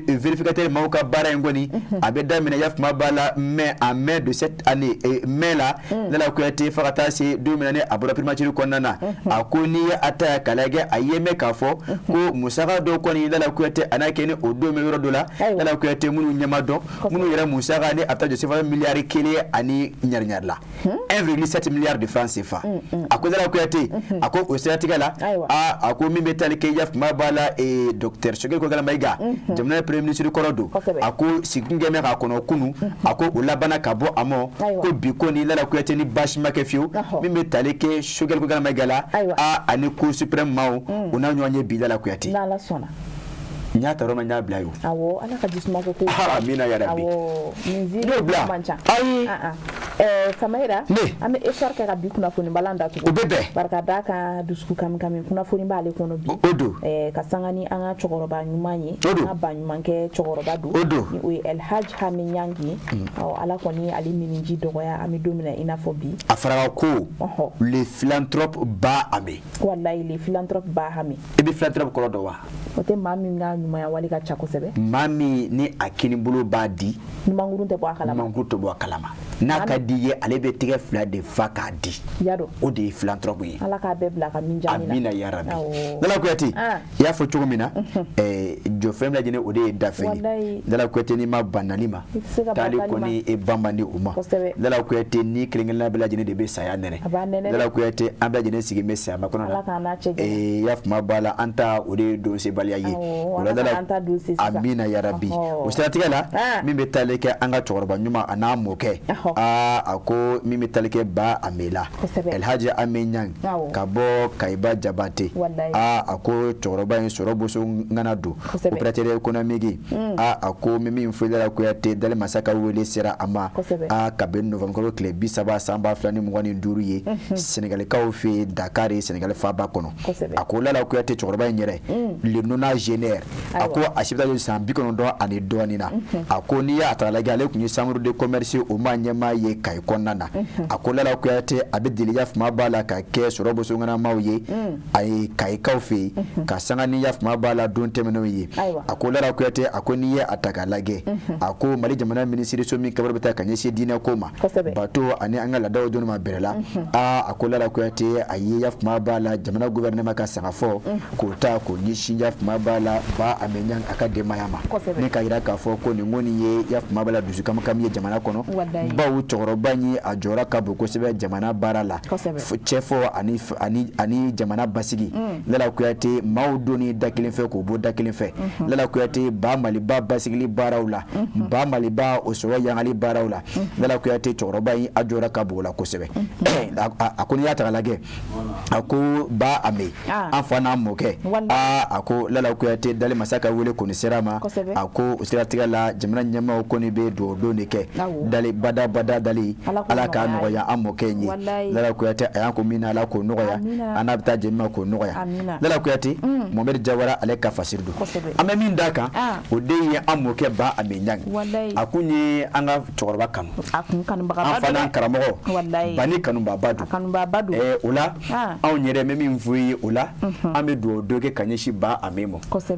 vérificateur maaw ka baara in kɔni a bɛ daminɛ ya fama b'a la mai, en mai de cette année, mai la, Lala Kuyate, fo ka taa se don min na ni a bɔra primature kɔnɔna na. A ko n'i ye a ta k'a lajɛ, a ye mɛn k'a fɔ ko musaka dɔw kɔni, Lala Kuyate, a n'a kɛ ni o don bɛ yɔrɔ dɔ la, Lala Kuyate, minnu ɲɛma dɔn, minnu yɛrɛ musaka ni a bɛ taa jɔ CFA miliyari 1 ani ɲari-ɲari la, 1,7 milliard de francs CFA. A ko Lala Kuyate, a ko o siratigɛ la, aa, a ko min bɛ tali kɛ ya fama b'a la docteur Choguel Kokalla Maïga, jamana premier ministre kɔrɔ don, a ko sigikun kɛ mɛ k'a kɔnɔ kunun, a ko o labanna ka bɔ a ma ko bi ko ni Lala Kuyate, ni baasi ma kɛ fiyewu, min bɛ tali kɛ Choguel Kokalla Maïga la, aa, ani Cour suprême maaw u n'a ɲɔgɔn ye bi, Lala Kuyate. N'Ala sɔnna. N y'a ta yɔrɔ min, n y'a bila yen. Awɔ, Ala ka jisuma ko ko. Amina ya rabi. Awɔ, nin ziiri N y'o bila. man ca. Ayi. Samayira. Ne. An bɛ histoire kɛ ka bi kunnafoni balan datugu. O bɛ bɛn. Barika d'a kan dusu kami kami kunnafoni b'ale kɔnɔ bi. O don. Ka sanga ni an ka cɛkɔrɔba ɲuman ye. O don. An ka baɲumankɛ cɛkɔrɔba don. O don. Ni o ye El Hadj Hami Niang ye. Ɔ, Ala kɔni ale miniji dɔgɔya, an bɛ don min na i n'a fɔ bi. A fɔra ko le philanthrope Ba Ame. Walayi, le philanthrope Ba Hami. I bɛ philanthrope kɔrɔ dɔn wa? O tɛ maa min ka ɲumanya wale ka ca kosɛbɛ. Maa min ni a kini bolo b'a di. Numankuru tɛ bɔ a kalama. Numankuru tɛ bɔ a kalama. N'a ka di ye, ale bɛ tɛgɛ fila de fa k'a di. Ya dɔn. O de ye philanthrope ye. Ala k'a bɛɛ bila ka min diya. Amina ya rabi. Lala Kuyate, i y'a fɔ cogo min na, jɔfɛn bɛɛ lajɛlen o de ye dafɛn ye. Lala Kuyate, n'i ma ban nali ma, taali kɔni e ban man di o ma. Lala Kuyate, ni kelen kelenna bɛɛ lajɛlen de bɛ saya nɛnɛ. Lala Kuyate, an bɛɛ lajɛlen sigi bɛ saya makɔnɔ la. I y'a faamu b'a la, an ta o de ye don sebaliya ye. O la Lala, amina ya rabi. O siratigɛ la, min bɛ taali kɛ an ka cɛkɔrɔba ɲuman a n'a mɔkɛ, aa, a ko min bɛ taali kɛ Ba Amela, El Hadji Ame Niang ka bɔ Kayiba Jabate, aa, a ko cɛkɔrɔba in sɔrɔ boso ŋana don. Opérateur économique a ko n bɛ min fɔ Lala Kuyate Dali Masa ka wele sera a ma a kabini novembre kalo tile 30 san 2025 ye Senegalikaw fɛ yen Dakar Senegal faaba kɔnɔ. A ko Lala Kuyate cɛkɔrɔba in yɛrɛ le nonagénaire a ko a si bɛ taa san 90 ani dɔɔnin na. A ko n'i y'a ta lajɛ ale tun ye chambre de commerce o maa ɲɛmaa ye Kayi kɔnɔna na. A ko Lala Kuyate a bɛ deli yafama b'a la ka kɛ sɔrɔ bosoŋanamaw ye a ye Kayikaw fɛ yen ka sanga ni yafama b'a la don tɛmɛnenw ye. A ko Lala Kuyate a ko n'i ye a ta k'a lajɛ a ko Mali jamana minisiriso min kabaro bɛ taa ka ɲɛsin diinɛ ko ma bato ani an ka laadaw donni ma bɛrɛ la a ko Lala Kuyate a ye yafama b'a la jamana gouvernement ka sangafɔ k'o ta k'o ɲɛsin yafama b'a la Ba Ame Ɲang a ka denbaya ma ni k'a jira k'a fɔ ko nin kɔni ye yafama b'a la dusukamukami ye jamana kɔnɔ bawo cɛkɔrɔba in a jɔyɔrɔ ka bon kosɛbɛ jamana baara la cɛfɔ ani jamana basigi Lala Kuyate maaw donni da kelen fɛ k'o bɔ da kelen fɛ Lala Kuyate ba Maliba basigili baaraw la ba Maliba o sɔrɔ yangali baaraw la Lala Kuyate cɛkɔrɔba in a jɔyɔrɔ ka bon o la kosɛbɛ. A ko n'i y'a ta k'a lajɛ a ko Ba Ame an fa n'a mɔkɛ aa a ko Lala Kuyate Dali Masa ka wele kɔni sera a ma. A ko o siratigɛ la jamana ɲɛmaaw kɔni bɛ dugawu don de kɛ dali bada bada dali Ala k'a nɔgɔya an mɔkɛ in ye. Lala Kuyate a y'an ko min na Ala k'o nɔgɔya an n'a bɛ taa jɛ min ma k'o nɔgɔya. Lala Kuyate Mohamed Jawara ale ka fasiri don an bɛ min d'a kan o de ye an mɔkɛ Ba Ame Ɲang a kun ye an ka cɛkɔrɔba kanu an fa n'an karamɔgɔ Bani kanubaaba don o la anw yɛrɛ bɛ min fɔ ye o la an bɛ dugawu don kɛ ka ɲɛsin Ba Ame ma.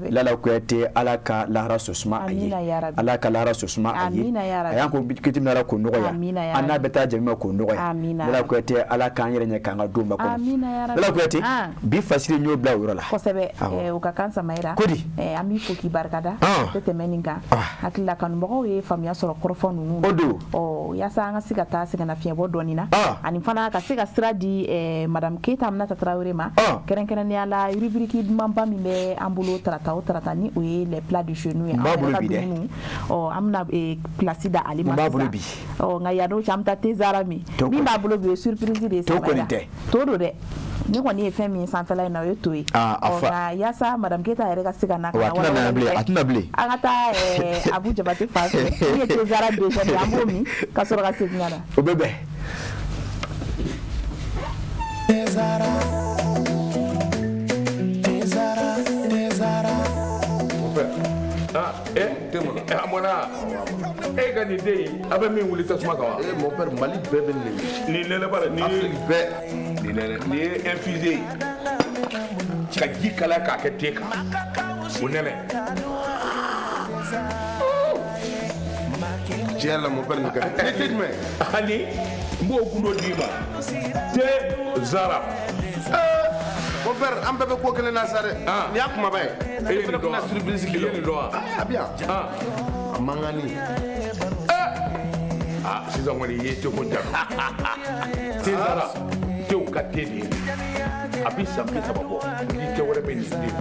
Lala Kuyate Ala ka lahara so suma a ye Ala ka lahara so suma a ye a y'an ko kiti min Ala k'o nɔgɔya an n'a bɛ taa jɛ min ma k'o nɔgɔya. Lala Kuyate Ala k'an yɛrɛ ɲɛ k'an ka don makɔnɔ. Lala Kuyate bi fasiri n y'o bila o yɔrɔ la. Kosɛbɛ o ka kan Samayira. Ko di? An b'i fo k'i barikada tɛ tɛmɛ nin kan. Hakili la kanubagaw ye faamuya sɔrɔ kɔrɔfɔ ninnu na. O don. Ɔ yaasa an ka se ka taa sɛgɛnnafiɲɛbɔ dɔɔnin na. Ani fana ka se ka sira di madame Keyita Aminata Tarawele ma. Kɛrɛnkɛrɛnnenya la rubrique dumanba min bɛ an bolo tarata o tarata ni o ye les plats de chez nous ye. Mun b'a bolo bi dɛ? Ɔ an bɛna place da ale ma sisan. Mun b'a bolo bi? Ɔ nka yan'o cɛ an bɛ taa thé Zara min. Min b'a bolo bi o ye surprise de ye. To kɔni tɛ. To don dɛ. Ne kɔni ye fɛn min sanfɛla in na o ye to ye. Nka yaasa madame Keyita yɛrɛ ka se ka na. A tɛna bilen a tɛna bilen. An ka taa Abu Jabate fan fɛ min ye thé Zara deuxième ye an b'o min ka sɔrɔ ka segin ka na. O bɛ bɛn. Thé Zara, thé Zara, thé Zara. Mon père. Ah, eh, a mɔna. E ka nin den in, a bɛ min wuli tasuma kan wa? Eh, mon père, Mali bɛɛ bɛ nin de Nin nɛnɛ bara, nin ye Afrique bɛɛ. Nin nɛnɛ, nin ye infusé ye. Ka ji kalaya k'a kɛ te kan. O nɛnɛ. Tiɲɛ yɛrɛ la, mon père, nin ka di. Nin te jumɛn ye? Ani n b'o gundo d'i ma. Thé Zara. Mon père, an bɛɛ bɛ ko kelen na sa dɛ. Nin y'a kumaba ye. E ye nin dɔn wa? Surprise I ye nin dɔn wa? A bɛ yan. A mankanni. Ah, sisan kɔni i ye te ko jaabi. Thé Zara, tew ka te de ye. A bɛ san 30 bɔ. Ni te wɛrɛ bɛ nin den.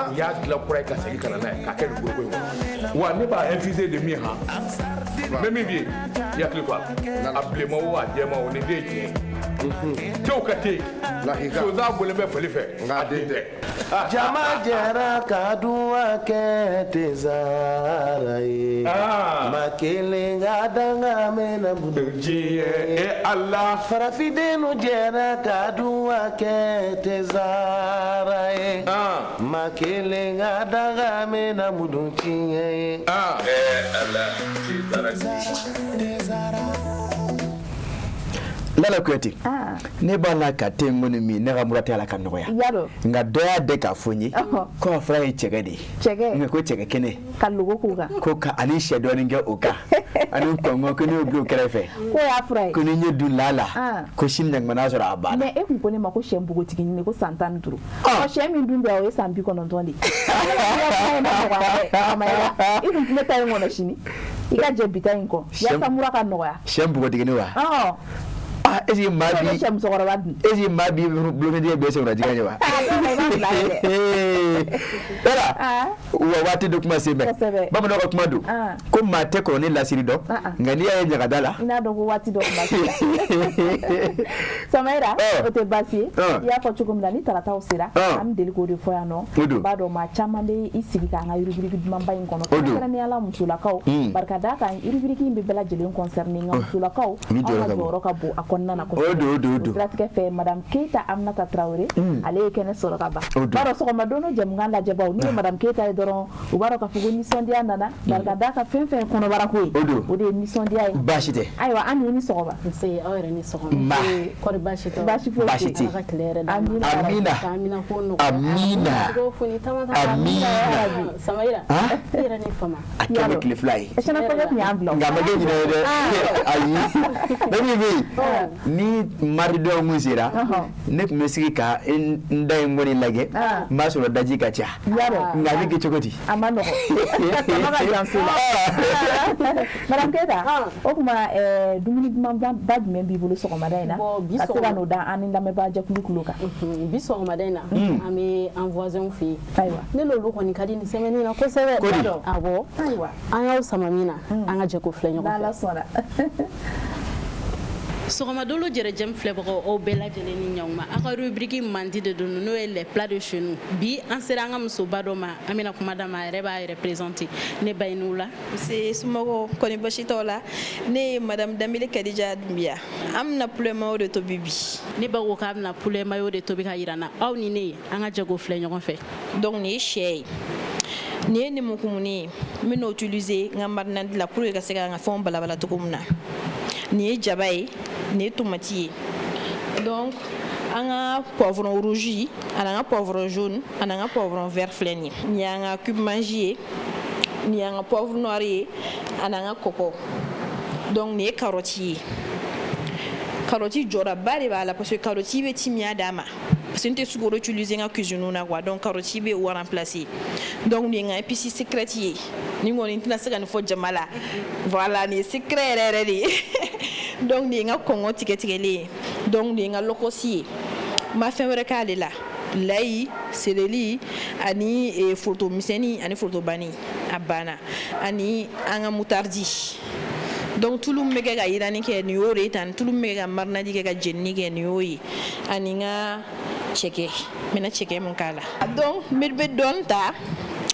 U y'a dilan kura ye ka segin ka na n'a ye k'a kɛ nin foroko in kɔnɔ. Wa ne b'a infusé de min han. N bɛ min f'i ye, i hakili to a la. A bilenman o a jɛman o nin den ye tiɲɛ ye. Tew ka te. Sonsan bɔlen bɛ fali fɛ. Nka a den tɛ. Jama jɛra ka duwa kɛ thé Zara ye. Maa kelen ka danga mɛnna diɲɛ e Ala. Farafindenw jɛra ka duwa kɛ thé Zara ye. Maa kelen ka danga mɛnna mudu tiɲɛ ye. Ala, thé Zara. Lala Kuyate ne b'a la ka te in kɔni min ne ka mura tɛ ala ka nɔgɔya nka dɔ y'a dɛ k'a fɔ n ye ko a fura ye cɛkɛ de ye nka ko cɛkɛ kɛnɛ ka logo k'o kan ko ka ani sɛ dɔɔnin kɛ o kan ani kɔngɔ ko ne y'o bila o kɛrɛfɛ k'o y'a fura ye ko ni n ye dun lala ko sini ɲaŋumana sɔrɔ a banna mais e kun ko ne ma ko sɛ npogotiginin ko san 15 ɔ sɛ min dun bɛ o ye san 90 de ye i kun ne ta in kɔnɔ sini i ka jɛ bi ta in kɔ yaasa mura ka nɔgɔya sɛ npogotiginin wa. Ah, est-ce que maa bi sɛ musokɔrɔba dun. Est-ce que maa b'i bolokɔniden bɛɛ sɛgɛnna jiga ɲɛ wa? Yala wa waati dɔ kuma se bɛ. Bamananw ka kuma don ko maa tɛ kɔrɔnin lasiri dɔn, nka n'i y'a ye ɲagada la, i n'a dɔn ko waati dɔ kuma se. Samayira, o tɛ baasi ye. I y'a fɔ cogo min na, ni tarataw sera, an bɛ deli k'o de fɔ yan nɔ. B'a dɔn maa caman bɛ i sigi k'an ka rubrique dumanba in kɔnɔ, kɛrɛnkɛrɛnnenya la musolakaw. Barika d'a kan, rubrique in bɛ bɛɛ lajɛlen concerner, nka musolakaw, aw ka jɔyɔrɔ ka bon a kɔnɔna na kosɛbɛ. O siratigɛ fɛ, madame Keyita Aminata Tarawele, ale ye kɛnɛ sɔrɔ ka ban. B'a dɔn sɔgɔma don o jɛmukan lajɛbaw, n'u ye madame Keyita ye dɔrɔn, u b'a dɔn k'a fɔ ko nisɔndiya nana. Barika d'a kan, fɛn fɛn ye kɔnɔbara ko ye, o de ye nisɔndiya ye. Baasi tɛ. Ayiwa, an ni sɔgɔma. Nse, aw yɛrɛ ni sɔgɔma. Kɔri baasi tɛ? Baasi foyi tɛ. Ala ka tile hɛrɛ d'an ma. Amina. Amina ko nɔgɔya. Amina. Amina. Samayira, i yɛrɛ ni fama. A kɛ bɛ tile 2 ye. Sɛnɛ fɛn tun y'an bila. Nka a ma kɛ ɲinɛ ye dɛ. Ayi. Ne min bɛ yen, ni mardi dɔ kun sera, ne tun bɛ sigi ka n da in kɔni lajɛ, n b'a sɔrɔ daji ka ca. Nka a bɛ kɛ cogo di? A ma nɔgɔn. Tama ka jan so la. Madame Keyita, o tuma dumuni dumanba jumɛn b'i bolo sɔgɔmada in na? Ka se ka n'o da an ni lamɛnbaa jɛkulu tulo kan. Bi sɔgɔmada in na, an bɛ an voisin fɛ yen. Ayiwa. Ne n'olu kɔni ka di nin semaine in na kosɛbɛ. Awɔ. Ayiwa. An y'aw sama min na, an ka jɛ k'o filɛ ɲɔgɔn fɛ. N'Ala sɔnna. Sɔgɔmadolo jɛrɛjɛm filɛbagaw, aw bɛɛ lajɛlen ni ɲankuma. Aw ka rubrique mandi de don, n'o ye les plats de chez nous. Bi an sera an ka musoba dɔ ma, an bɛna kuma d'a ma, a yɛrɛ b'a yɛrɛ présenter. Ne ba, i ni wula. Nse, somɔgɔw kɔni? Basi t'aw la? Ne ye madame Danbele Kadija Dunbiya. An bɛna poulet mayo de tobi bi. Ne ba ko k'a bɛna poulet mayo de tobi ka yira n na. Aw ni ne, an ka jɛ k'o filɛ ɲɔgɔn fɛ. Donc nin ye sɛ ye, nin ye nemukumuni ye, n bɛna utiliser n ka marinade la pour que ka se ka n ka fɛnw balabala cogo min na. Nin ye jaba ye, nin ye tomati ye. Donc an ka poivron rouge ani an ka poivron jaune ani an ka poivron vert filɛ nin ye. Nin y'an ka cube Maggi ye, nin y'an ka poivre noir ye ani an ka kɔkɔ. Donc nin ye carotte ye. Carotte jɔdaba de b'a la parce que carotte bɛ timiya d'a ma, parce que n tɛ sukaro utiliser n ka cuisine na quoi. Donc carotte bɛ o remplacer. Donc nin ye n ka épice secrète ye. Nin kɔni, n tɛna se ka nin fɔ jama la. Voilà, nin ye secret yɛrɛ yɛrɛ de ye. Donc nin ye n ka kɔngɔ tigɛ tigɛlen ye. Donc nin ye n ka lɔkɔsi ye. N ma fɛn wɛrɛ k'ale la, layi, céleri ani foronto misɛnnin ani foronto banni, a banna, ani an ka moutarde. Donc tulu min bɛ kɛ ka yiranni kɛ, nin y'o de ye tan. Tulu min bɛ kɛ ka marinade kɛ, ka jenini kɛ, nin y'o ye, ani n ka cɛkɛ. N bɛna cɛkɛ mun k'a la? Donc n bɛ dɔɔni ta,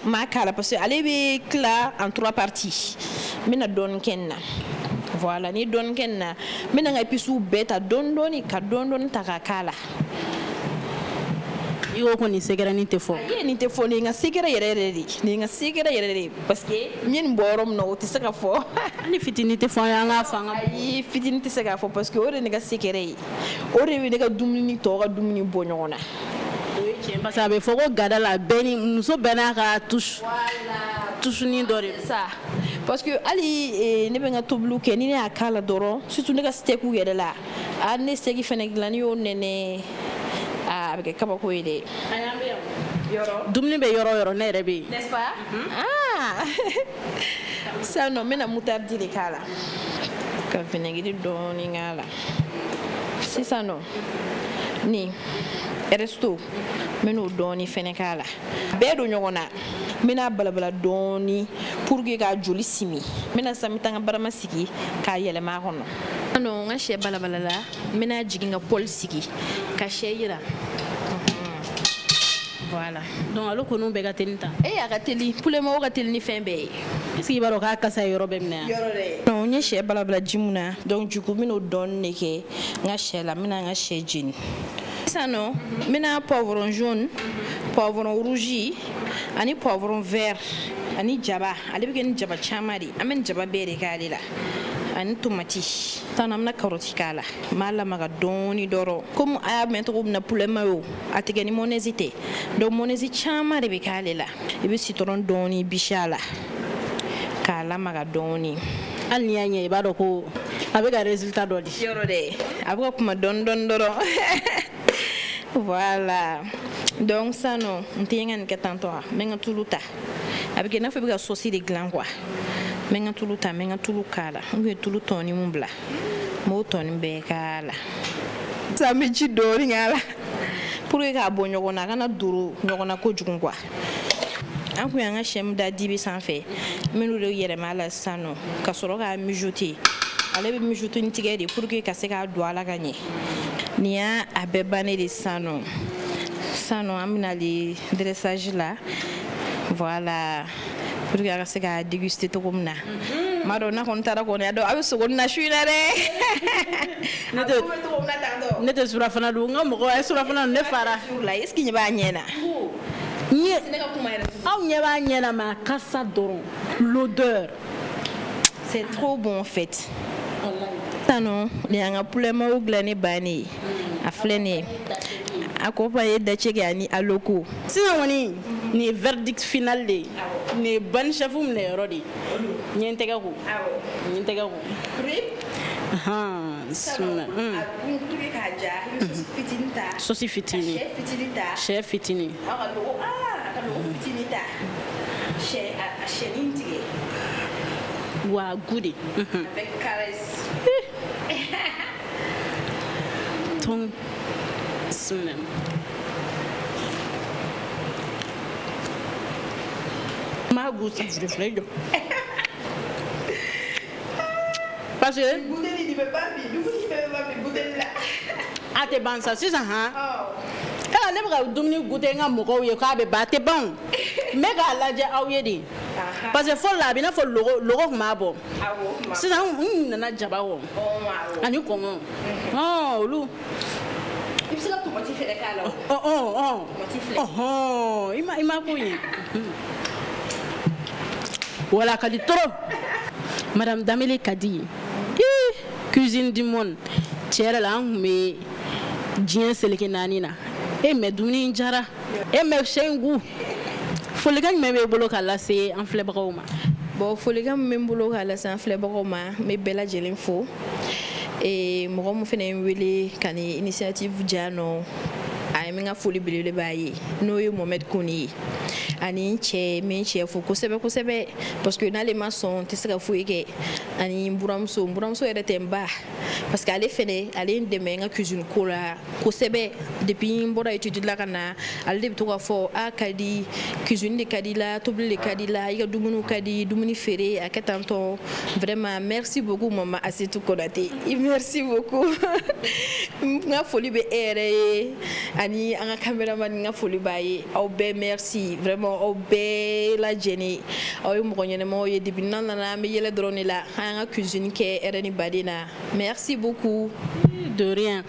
n b'a k'a la parce que ale bɛ tila en trois parties. N bɛna dɔɔni kɛ nin na. Voilà, ni ye dɔɔni kɛ nin na, n bɛna n ka épices bɛɛ ta dɔɔni dɔɔni, ka dɔɔni dɔɔni ta k'a k'a la. I ko ko nin secret tɛ fɔ. Ayi, nin tɛ fɔ. Nin ye n ka secret yɛrɛ yɛrɛ de ye. Nin ye n ka secret yɛrɛ de ye parce que n ye nin bɔ yɔrɔ min na, o tɛ se ka fɔ. Hali fitinin tɛ fɔ an ye, an k'a fɔ an ka. Ayi, fitinin tɛ se k'a fɔ parce que o de ye ne ka secret ye. O de bɛ ne ka dumuni ni tɔw ka dumuni bɔ ɲɔgɔn na. O ye tiɲɛ, parce que a bɛ fɔ ko gada la, bɛɛ ni muso bɛɛ n'a ka touche. Touche ni dɔ de don. Ça, parce que hali ne bɛ n ka tobiliw kɛ, ni ne y'a k'a la dɔrɔn, surtout ne ka steak yɛrɛ la, a ne steak fɛnɛ dilan, n'i y'o nɛnɛ, a bɛ kɛ kabako ye dɛ. Dumuni bɛ yɔrɔ o yɔrɔ, ne yɛrɛ bɛ yen. N'est-ce pas? Ah, sisan nɔ, n bɛna moutarde de k'a la, ka vinaigre dɔɔni k'a la. Sisan nɔ, nin resto, n bɛn'o dɔɔni fɛnɛ k'a la. Bɛɛ don ɲɔgɔn na. N bɛna balabala dɔɔni pour que k'a joli simi. N bɛna sisan, n bɛ taa n ka barama sigi k'a yɛlɛma a kɔnɔ. Nɔ, n ka sɛ balabala la, n bɛna jigin ka poêle sigi ka sɛ yira. Voilà. Donc ale kɔni bɛɛ ka teli tan. E, a ka teli. Poulet mayo ka teli ni fɛn bɛɛ ye. Est ce que i b'a dɔn k'a kasa ye yɔrɔ bɛɛ minɛ yan? Yɔrɔ dɛ. Donc n ye sɛ balabala ji mun na, donc du coup n bɛn'o dɔɔni de kɛ n ka sɛ la. N bɛna n ka sɛ jeni. Sisan nɔ, n bɛna poivron jaune, poivron rouge ani poivron vert ani jaba. Ale bɛ kɛ ni jaba caman de. An bɛ nin jaba bɛɛ de k'ale la, ani tomati. Sisan an bɛna carotte k'a la. N b'a lamaga dɔɔni dɔrɔn. Komi a y'a mɛn cogo min na, poulet mayo a tɛ kɛ ni mayonnaise tɛ. Donc mayonnaise caman de bɛ k'ale la. I bɛ citron dɔɔni bisi a la k'a lamaga dɔɔni. Hali n'i y'a ɲɛ, i b'a dɔn ko a bɛ ka résultat dɔ di. Yɔrɔ dɛ, a bɛ ka kuma dɔɔni dɔɔni dɔrɔn. Voilà. Donc sisan nɔ, n tɛ n ka nin kɛ tantɔ, n bɛ n ka tulu ta. A bɛ kɛ i n'a fɔ i bɛ ka sauce de dilan quoi. N bɛ n ka tulu ta, n bɛ n ka tulu k'a la. N kun ye tulu tɔɔni mun bila, N b'o tɔnin bɛɛ k'a la. Sisan an bɛ ji dɔɔni k'a la pour que k'a bɔ ɲɔgɔn na, a kana doro ɲɔgɔn na kojugu quoi. An kun y'an ka sɛ min da dibi sanfɛ, n bɛn'o de yɛlɛma a la sisan nɔ ka sɔrɔ k'a mijoter. Ale bɛ mijoter ni tigɛ de pour que ka se k'a don a la ka ɲɛ. Nin y'a a bɛɛ bannen de sisan nɔ. Sisan nɔ an bɛna ale dressage la, voilà, pour que a ka se k'a déguster cogo min na. N b'a dɔn n'a kɔni taara kɔni, a dɔn a bɛ sogo nin na su in na dɛ. Ne tɛ surafana dun, n ka mɔgɔ a ye surafana dun, ne fara. La est ce que ɲɛ b'a ɲɛ na? Aw ɲɛ b'a ɲɛ na, mais a kasa dɔrɔn, l'odeur. C'est trop bon en fait. Sisan nɔ nin y'an ka poulet mayo dilannen bannen ye. A filɛ nin ye. Accompagné daceke ani aloko. Sisan kɔni nin ye verdict final de ye. Nin ye Bani chef minɛ yɔrɔ de ye. N ye n tɛgɛ ko. N ye n tɛgɛ ko. Bismillah. Sauce fitinin. Sɛ fitinin. Wa goût de. Avec caresse. Ton. Bismillah. N b'a goût sa filɛ jɔ. Parce que a tɛ ban sa sisan han. Yala ne bɛ ka dumuni goûter n ka mɔgɔw ye k'a bɛ ban, a tɛ ban o. N bɛ k'a lajɛ aw ye de. Parce que fɔlɔ la a bɛ i n'a fɔ logo logo tun b'a bɔ. Sisan n nana jaba kɔ. Ani kɔngɔ. Olu. I bɛ se ka tomati fɛnɛ k'a la o. Tomati filɛ. I ma ko ye. Wala ka di trop. Madame Damele Kadi. Cuisine du monde. Tiɲɛ yɛrɛ la an tun bɛ diɲɛ seleke naani na. E mais dumuni in diyara. E mais sɛ in goût. Folikan jumɛn b'e bolo k'a lase an filɛbagaw ma? Bon, folikan min bɛ n bolo k'a lase an filɛbagaw ma, n bɛ bɛɛ lajɛlen fo. Mɔgɔ min fana ye n wele ka nin initiative diya nɔ, a ye n ka foli belebele b'a ye, n'o ye Mohamed Kone ye. Ani n cɛ, n bɛ n cɛ fo kosɛbɛ kosɛbɛ, parce que n'ale ma sɔn n tɛ se ka foyi kɛ. Ani n buramuso, n buramuso yɛrɛ tɛ n ba, parce que ale fɛnɛ ale ye n dɛmɛ n ka cuisine ko la kosɛbɛ. Depuis n bɔra étude la ka na, ale de bɛ to k'a fɔ a ka di cuisine de ka di la, tobili de ka di la, i ka dumuniw ka di, dumuni feere a kɛ tan tɔ. Vraiment merci beaucoup maman Assetou Konate, merci beaucoup. N ka foli bɛ e yɛrɛ ye ani an ka caméraman, n ka foli b'a ye. Aw bɛɛ merci vraiment, aw bɛɛ lajɛlen, aw ye mɔgɔ ɲɛnɛmaw ye. Depuis n'an nana an bɛ yɛlɛ dɔrɔn de la, an y'an ka cuisine kɛ hɛrɛ ni baden na. Merci beaucoup. De rien.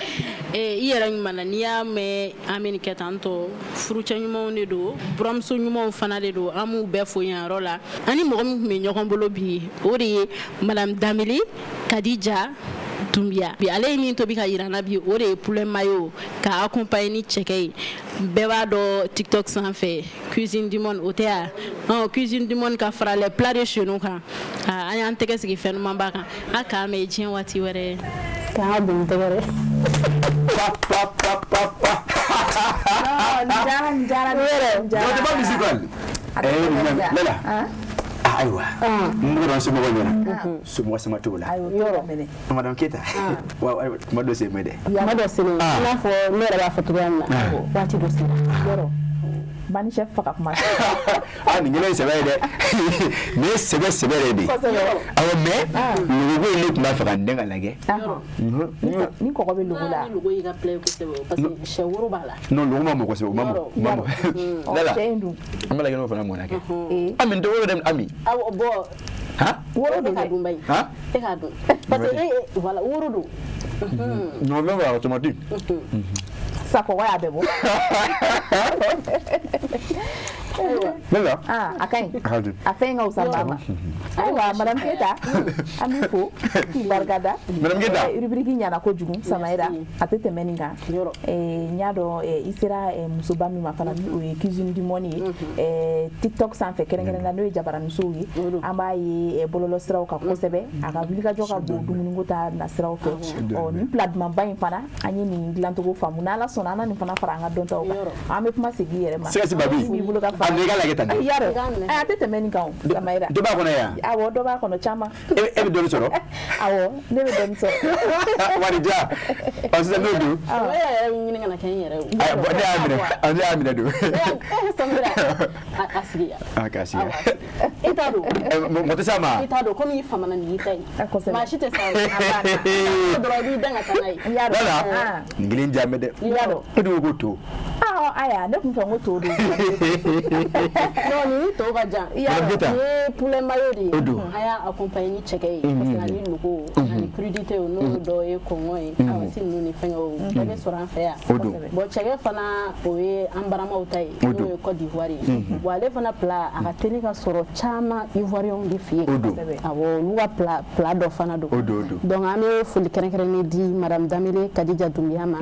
I yɛrɛ ɲuman na, n'i y'a mɛn an bɛ nin kɛ tan tɔ, furucɛ ɲumanw de don, buramuso ɲumanw fana de don, an b'u bɛɛ fo yan yɔrɔ la. Ani mɔgɔ min tun bɛ ɲɔgɔn bolo bi, o de ye Madame Damele Kadija Doumbia. Bi ale ye min tobi ka yira n na bi, o de ye poulet mayo k'a accompagner ni cɛkɛ ye. Bɛɛ b'a dɔn TikTok sanfɛ cuisine du monde, o tɛ yan? Cuisine du monde ka fara les plats de chez nous kan. An y'an tɛgɛ sigi fɛn dumanba kan. A k'an bɛn diɲɛ waati wɛrɛ. K'an ka don tɛgɛ dɛ. Pa pa pa pa pa. Non, nin diyara, nin diyara. Non, pas musical. Lala. Ayiwa, n bɛ somɔgɔw ɲɛna, somɔgɔ sama t'o la. Yɔrɔ. Madame Keita, wa kuma dɔ sen bɛ dɛ. Kuma dɔ sen, i n'a fɔ ne yɛrɛ b'a fɔ cogoya min na, waati dɔ sera. Yɔrɔ. Bani chef faga kuma. Nin kɛlen ye sɛbɛ ye dɛ. Nin ye sɛbɛ sɛbɛ de ye. Awɔ, mais logo ko in ne tun b'a fɛ ka n den ka lajɛ. Ni kɔgɔ bɛ logo la. Ni logo y'i ka plat ye kosɛbɛ, parce que sɛ woro b'a la. Non, logo ma mɔ kosɛbɛ, o ma mɔ. O ma mɔ. Lala, sɛ in dun. An b'a lajɛ n'o fana mɔna kɛ. Ami, n tɛ woro dɛ, Ami. Awɔ, bon. Han? Woro don dɛ. E k'a dun bayi. Han? E k'a dun. Parce que e voilà, woro don. Non, mais voilà, tomati. Sa kɔgɔ y'a bɛɛ bɔ. Lala. A ka ɲi. A A fɛn ka fisa maa ma. Ayiwa, Madame Keita, an b'i fo k'i barikada. Madame Keita. Rubrique ɲɛna kojugu, Samayira, a tɛ tɛmɛ nin kan. N y'a dɔn i sera musoba min ma fana, ni o ye cuisine du monde ye. TikTok sanfɛ kɛrɛnkɛrɛnnenya la, n'o ye jabaraninsow ye. An b'a ye bɔlɔlɔ siraw kan kosɛbɛ. A ka wulikajɔ ka bon dumuniko ta nasiraw fɛ. Ɔ, nin plat dumanba in fana, an ye nin dilancogo faamu. N'Ala sɔnna, an na nin fana fara an ka dɔntaw kan. An bɛ kuma segin i yɛrɛ ma. Sɛgɛsi Babi. Min b'i bolo ka fara A ne ka lajɛ tan dɛ. Yarɔ, a tɛ tɛmɛ nin kan o, Samayira. Dɔ b'a kɔnɔ yan? Awɔ, dɔ b'a kɔnɔ caman. E bɛ dɔɔni sɔrɔ? Awɔ, ne bɛ dɔɔni sɔrɔ. Warija, ɔ sisan n'o don. O yɛrɛ bɛ ɲini ka na kɛ n yɛrɛ ye o. Ne y'a minɛ, ne y'a minɛ don. Samira, a sigi yan. A k'a sigi. I t'a don. Mɔgɔ tɛ s'a ma? I t'a dɔn, komi i famana nin y'i ta ye. Maa si tɛ s'a ma. Dɔrɔn i b'i dan ka taa n'a ye. Lala, nin kelen diya n bɛ dɛ. E dun ko ko to. Ayiwa, ne tun fɛ n ko to don. Non, nin ni to ka jan. Nin ye poulet mayo de ye. An y'a accompagner ni cɛkɛ ye. Parce que ani logo, ani crudité n'o dɔ ye kɔngɔ ye. Kawasi ninnu ni fɛngɛw bɛɛ bɛ sɔrɔ an fɛ yan. Bon, cɛkɛ fana, o ye an baramaw ta ye. N'o ye Côte d'Ivoire ye. Bon, ale fana plat, a ka teli ka sɔrɔ caman Ivoirien de fɛ yen. Awɔ, olu ka plat dɔ fana don. Donc an bɛ foli kɛrɛnkɛrɛnnen di Madame Damele Kadija Dunbiya ma.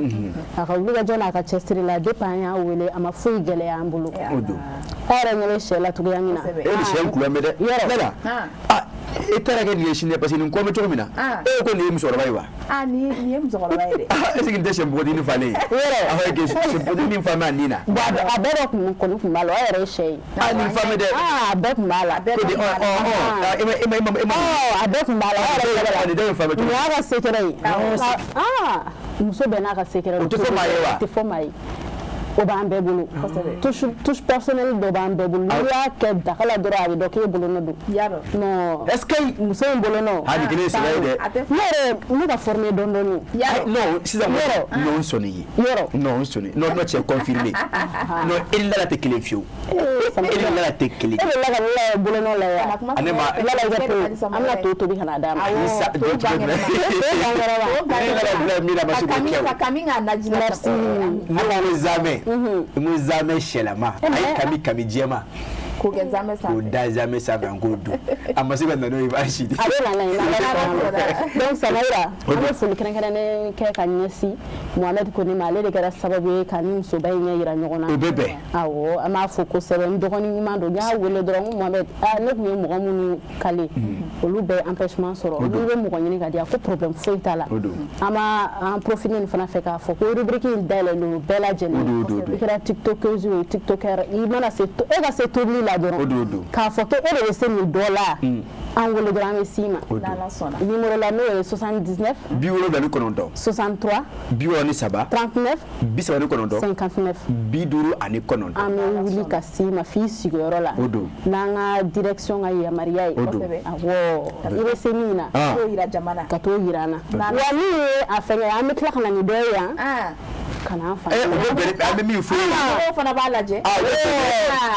A ka wulikajɔ n'a ka cɛsiri la, depuis an y'a wele, a ma foyi gɛlɛya an bolo. Aw yɛrɛ ɲɛ bɛ sɛ la cogoya min na. E ni sɛ in kulɔ bɛ dɛ. Yɔrɔ. E taara kɛ nin ye sini parce que nin kɔ bɛ cogo min na. E ko nin ye musokɔrɔba ye wa? Nin ye musokɔrɔba ye dɛ. Est-ce que nin tɛ sɛ npogotiginin falen ye? Yɔrɔ. A fɔ sɛ npogotiginin fa bɛ a nin na. Bon, a bɛɛ dɔ kun kɔni kun b'a la, o yɛrɛ ye sɛ ye. Nin fa bɛ dɛ. A bɛɛ kun b'a la. A bɛɛ kun b'a la. E ma. A bɛɛ kun b'a la. O yɛrɛ la. Nin dɔ in fa bɛ cogo. Nin y'a ka secret ye. Muso bɛɛ n'a ka secret. O tɛ fɔ maa ye wa? O tɛ fɔ maa ye. O b'an bɛɛ bolo. Touche personnelle dɔ b'an bɛɛ bolo. N'i y'a kɛ daga la dɔrɔn, a bɛ dɔn k'e bolonɔ don. Non. Est-ce que muso in bolonɔ? Nin kelen ye sɛbɛ ye dɛ. Ne yɛrɛ, ne ka former dɔɔni dɔɔni. Non, sisan non, n sɔnni ye. Yɔrɔ. Non, n sɔnni. Non, non, cɛ confirmé. Non, e ni Lala tɛ kelen fiyewu. E ni Lala tɛ kelen. E bɛ la ka Lala bolonɔ lajɛ. Ne ma. Lala i ka to, an bɛna to tobi ka na d'a ma. Ni sa dɔ tigɛ minɛ. Ne Lala bila min na, ma se k'o kɛ o. Ka kami k'a naji la. Merci. Ne ko zamɛ. N ko zamɛ sɛlama, a ye kami jɛma. K'o kɛ zamɛ sanfɛ. K'o da zamɛ sanfɛ, an k'o dun. A ma se ka na n'o ye hali sini. A bɛ na n'a ye. Donc Samayira, an bɛ foli kɛrɛnkɛrɛnnen kɛ ka ɲɛsin Mohamed Kone ma, ale de kɛra sababu ye ka ni musoba in ɲɛ yira ɲɔgɔn na. O bɛ bɛn. Awɔ, an b'a fo kosɛbɛ, n dɔgɔnin ɲuman don. N y'a wele dɔrɔn, n ko Mohamed, ne tun ye mɔgɔ minnu kale, olu bɛɛ empêchement sɔrɔ. N'i bɛ mɔgɔ ɲini ka di yan, ko problème foyi t'a la. An b'a an profiter nin fana fɛ k'a fɔ ko rubrique in dayɛlɛlen don bɛɛ lajɛlen. I kɛra tiktokeuse ye, tiktoker, i mana se, e ka se tobili la dɔrɔn, k'a fɔ ko e de bɛ se nin dɔ la, an wele dɔrɔn, an bɛ s'i ma. Numéro la, n'o ye 79 79 63 63 39 39 59 59. An bɛ wuli ka s'i ma f'i sigiyɔrɔ la. N'an ka direction ka yamaruya ye. Awɔ, i bɛ se min na, ka t'o yira an na. Wa min ye a fɛngɛ, an bɛ tila ka na ni dɔ ye yan. Ka na an fa. O bɛ bɛn, an bɛ min fɔ ye. Mɔgɔw fana b'a lajɛ.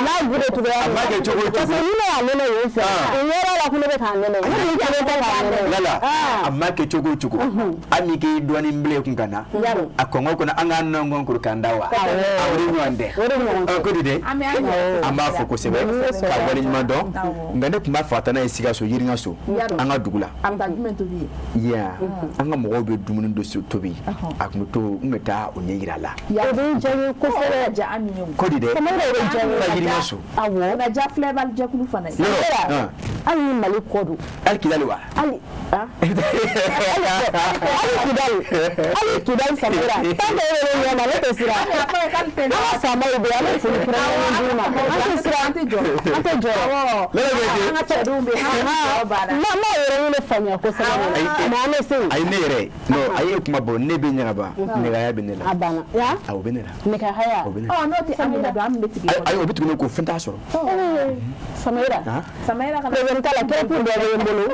N'a gudo cogoya. A b'a kɛ cogo o cogo. Parce que ni ne y'a nɛnɛ yen fɛ, o yɔrɔ la ko ne bɛ k'a nɛnɛ. Ne b'i kelen tɛ k'a nɛnɛ. Lala, a ma kɛ cogo o cogo. Hali n'i k'i dɔɔnin bilen kun ka na. A kɔngɔ kɔnɔ, an k'an nɔngɔn kuru k'an da wa. O de ɲɔgɔn tɛ. O de ɲɔgɔn tɛ. Ko di dɛ. An b'a fɔ kosɛbɛ ka waleɲuman dɔn. Nka ne tun b'a fɛ ka taa n'a ye Sikaso, Yiriŋaso, an ka dugu la. A bɛ taa jumɛn tobi yen? An ka mɔgɔw bɛ dumuni dɔ tobi. A tun bɛ to, n bɛ taa o ɲɛ yira a la. O bɛ diya n ye kosɛbɛ. Ja an ye. Ko di dɛ. Samara, o bɛ diya n ye. Ka Yiriŋaso. Awɔ. O na ja filɛbali jɛkulu fana ye. Samara, hali ni Mali kɔ don. Hali Kidali wa? Hali hali Kidali, hali Kidali, Samara. Tant que e bɛ ɲɛ ma, ne tɛ siran. An ka faamaw bɛ yen, an bɛ foli kɛrɛnkɛrɛnnen d'u ma. An tɛ siran, an tɛ jɔ. An tɛ jɔ. An ka cɛdenw bɛ yen, an ka banna. Ma yɔrɔnin de faamuya kosɛbɛ. Mais an bɛ se yen. Ayi, ne yɛrɛ, non, a ye kuma bɔ, ne bɛ ɲagaba, nɛgɛya bɛ ne la. A banna. Ya? Awɔ, o bɛ ne la. Nɛgɛhaya. O bɛ ne la. Ɔ, n'o tɛ an bɛna don, an bɛ tigɛ. Ayi, o bɛ tugu ne ko fɛn t'a sɔrɔ. Samara. Samara kana. Problème t'a la, crêpe dɔ bɛ n bolo.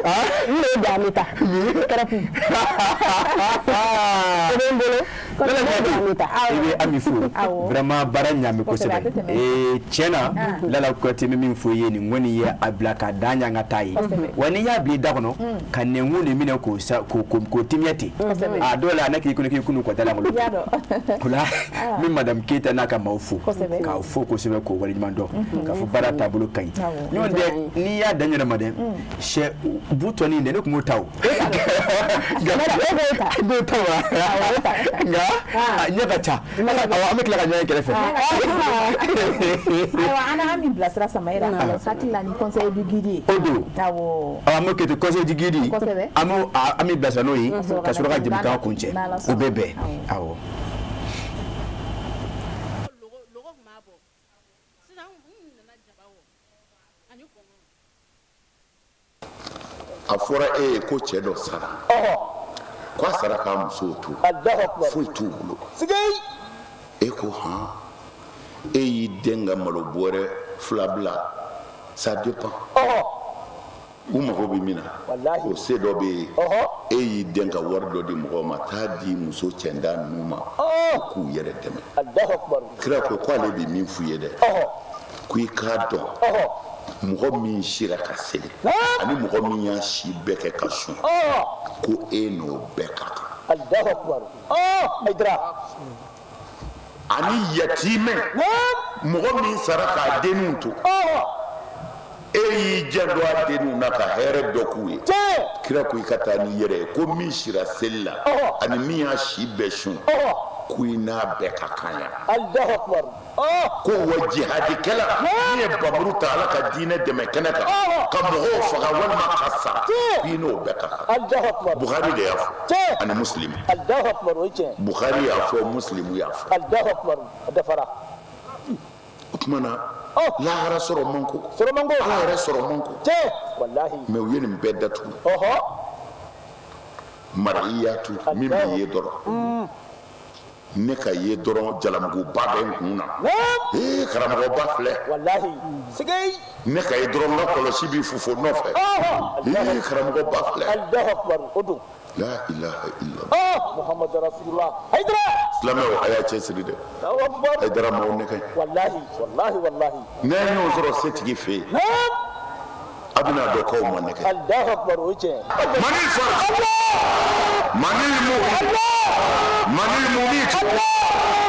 N b'o di, an bɛ taa. Crêpe. O bɛ n bolo. I bɛ Ami fo vraiment, baara ɲami kosɛbɛ. Tiɲɛ na, Lala Kuyate, bɛ min fɔ i ye, nin kɔni ye a bila ka dan ɲan ka taa ye wa. N'i y'a bila i da kɔnɔ ka nɛnkun de minɛ k'o timiya ten, a dɔw la a n'a k'i kɔnɔ k'i kunu kɔ da lankolon. O la, n bɛ Madame Keyita n'a ka maaw fo, k'aw fo kosɛbɛ, k'o waleɲuman dɔn, k'a fɔ baara taabolo ka ɲi. Ɲɔgɔn tɛ, n'i y'a dan yɛrɛ ma dɛ, sɛ bu tɔnin dɛ, ne tun b'o ta o. E b'o ta. I b'o ta wa? Nka a ɲɛ ka ca. Awɔ, an bɛ tila ka ɲɔgɔn ye kɛrɛfɛ. Ayiwa, an an min bilasira, Samayira, hakili la ni conseil du guide ye. O don. Awɔ. An b'o kɛ ten, conseil du guide. Kosɛbɛ. An b'o an bɛ bilasira n'o ye ka sɔrɔ ka jɛmukan kuncɛ. O bɛ bɛn. Awɔ. Logo tun b'a bɔ sisan, n nana. A fɔra e ye ko cɛ dɔ sara, k'a sara k'a musow to, foyi t'u bolo. E ko han, e y'i den ka malo bɔrɛ 2 bila, ça dépend. U mago bɛ min na, o se dɔ bɛ yen. E y'i den ka wari dɔ di mɔgɔw ma, taa di muso cɛntan ninnu ma, u k'u yɛrɛ dɛmɛ. Kira ko k'ale bɛ min f'u ye dɛ, ko i k'a dɔn mɔgɔ min sira ka seli ani mɔgɔ min y'a si bɛɛ kɛ ka sun, ko e n'o bɛɛ ka kan. Ani yatimɛ, mɔgɔ min sara k'a denninw to, e y'i janto a denninw na ka hɛrɛ dɔ k'u ye. Kira ko i ka taa n'i yɛrɛ ye, ko min sira seli la ani min y'a si bɛɛ sun, ko i n'a bɛɛ ka kan yan. Ko wa jihadikɛla min ye bamuru ta Ala ka diinɛ dɛmɛ kɛnɛ kan ka mɔgɔw faga walima ka sa, ko i n'o bɛɛ ka kan. Bukhari de y'a fɔ ani Muslim. Bukhari y'a fɔ, Muslim y'a fɔ. O tuma na lahara sɔrɔ man ko, Ala yɛrɛ sɔrɔ man ko, mais u ye nin bɛɛ datugu. Mariyatu min bɛ ye dɔrɔn, ne ka ye dɔrɔn jalamuguba bɛ n kun na, ee karamɔgɔba filɛ. Ne ka ye dɔrɔn n ka kɔlɔsi b'i fofo nɔfɛ, ee karamɔgɔba filɛ. La ilaha illallah Muhammad Rasulullah. Haidara, silamɛw a y'a cɛsiri dɛ. Haidara maaw nɛgɛ. Wallahi wallahi wallahi. N'a ye ɲɔgɔn sɔrɔ setigi fɛ yen, a bɛna dɔn k'aw ma nɛgɛ. Allahu akbar, o ye tiɲɛ. Manil fard, manil mu'min, manil mumit,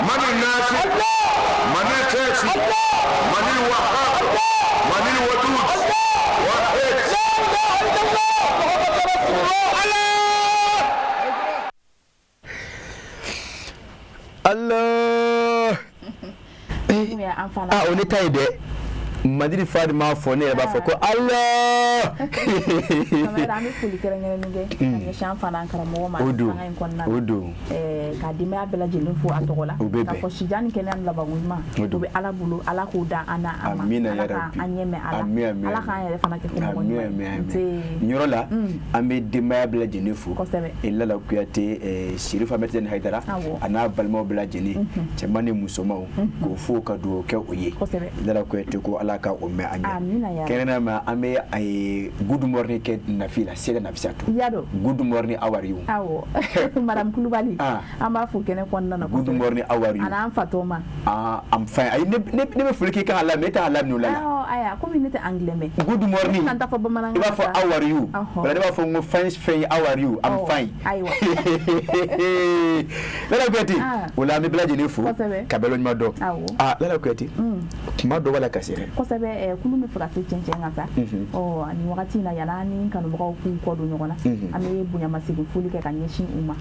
manil nafi, manil kafi, manil wahhab, manil wadud, wahid. La ilaha illallah Muhammad Rasulullah. Allah. Ah, o ne ta ye dɛ. Madiri Fadi m'a fɔ, ne yɛrɛ b'a fɔ ko Allah. An bɛ foli kɛrɛnkɛrɛnnen kɛ ka ɲɛsin an fana karamɔgɔ ma sanga in kɔnɔna na. O don. Ka denbaya bɛɛ lajɛlen fo a tɔgɔ la. O bɛ bɛn. K'a fɔ sijan ni kɛnɛya ni labanko ɲuman. O bɛ Ala bolo, Ala k'o da an n'a ma. Ala k'an ɲɛ mɛn a la. Ala k'an yɛrɛ fana kɛ ko mɔgɔ ɲuman ye. Nin yɔrɔ la, an bɛ denbaya bɛɛ lajɛlen fo. Kosɛbɛ. Lala Kuyate, Sirifa Mɛtɛni Hayidara, a n'a balimaw bɛɛ lajɛlen, cɛman ni musomanw, k'o fo ka dugawu kɛ o ye. Kosɛbɛ. Lala Kuyate ko Ala ka o mɛn an ɲɛ. Kɛrɛnkɛrɛnnenya ma, an bɛ good morning kɛ Nafi la, Seyida Nafisatu. Good morning, how are you? Awɔ. Madame Kulubali, an b'a fo kɛnɛ kɔnɔna na. Good morning, how are you? A n'an fatɔma. Ah, I'm fine. Ayi, ne bɛ foli k'i kan ka lamɛn, e t'a lamɛn o la. Awɔ, ayiwa, komi ne tɛ anglais mɛn. Good morning. An t'a fɔ bamanankan na. I b'a fɔ how are you? Wala ne b'a fɔ n ko fine fine, how are you? I'm fine. Ayiwa. Lala Kuyate, o la an bɛ bɛɛ lajɛlen fo ka bɛɛ lɔɲuman dɔn. Ah, Lala Kuyate, kuma dɔ b'a la ka se dɛ. Kosɛbɛ, kulu bɛ fɛ ka se cɛncɛn kan sa. Ɔ, nin wagati in na, yanni an ni kanubagaw k'u kɔ don ɲɔgɔn na, an bɛ bonyamasegin foli kɛ ka ɲɛsin u ma.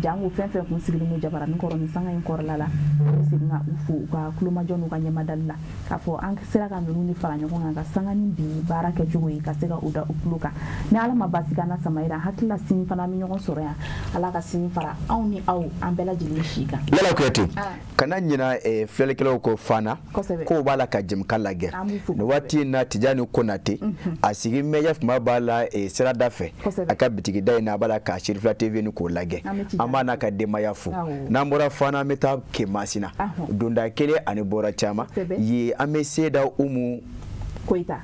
Jango fɛn fɛn kun sigilen don jabaranin kɔrɔ nin sanga in kɔrɔla la, an bɛ segin ka u fo u ka kulomajɔ n'u ka ɲɛmadali la, k'a fɔ an sera ka ninnu de fara ɲɔgɔn kan ka sanga ni bi baara kɛcogo ye, ka se ka u da u tulo kan. Ni Ala ma baasi k'an na Samayira, hakili la sini fana an bɛ ɲɔgɔn sɔrɔ yan. Ala ka sini fara anw ni aw an bɛɛ lajɛlen si kan. Lala Kuyate, kana ɲina filɛlikɛlaw ko fana k'o b'a la ka jɛmukan lajɛ nin waati in na. Tijani Konate a sigi mɛya tuma b'a la sirada fɛ, a ka bitigida in na, a b'a la ka Sirifila TV ni k'o lajɛ. An b'a n'a ka denbaya fo. N'an bɔra fana, an bɛ taa Kemasina, donda kelen ani bɔra caman ye. An bɛ Seyida Umu Koyita,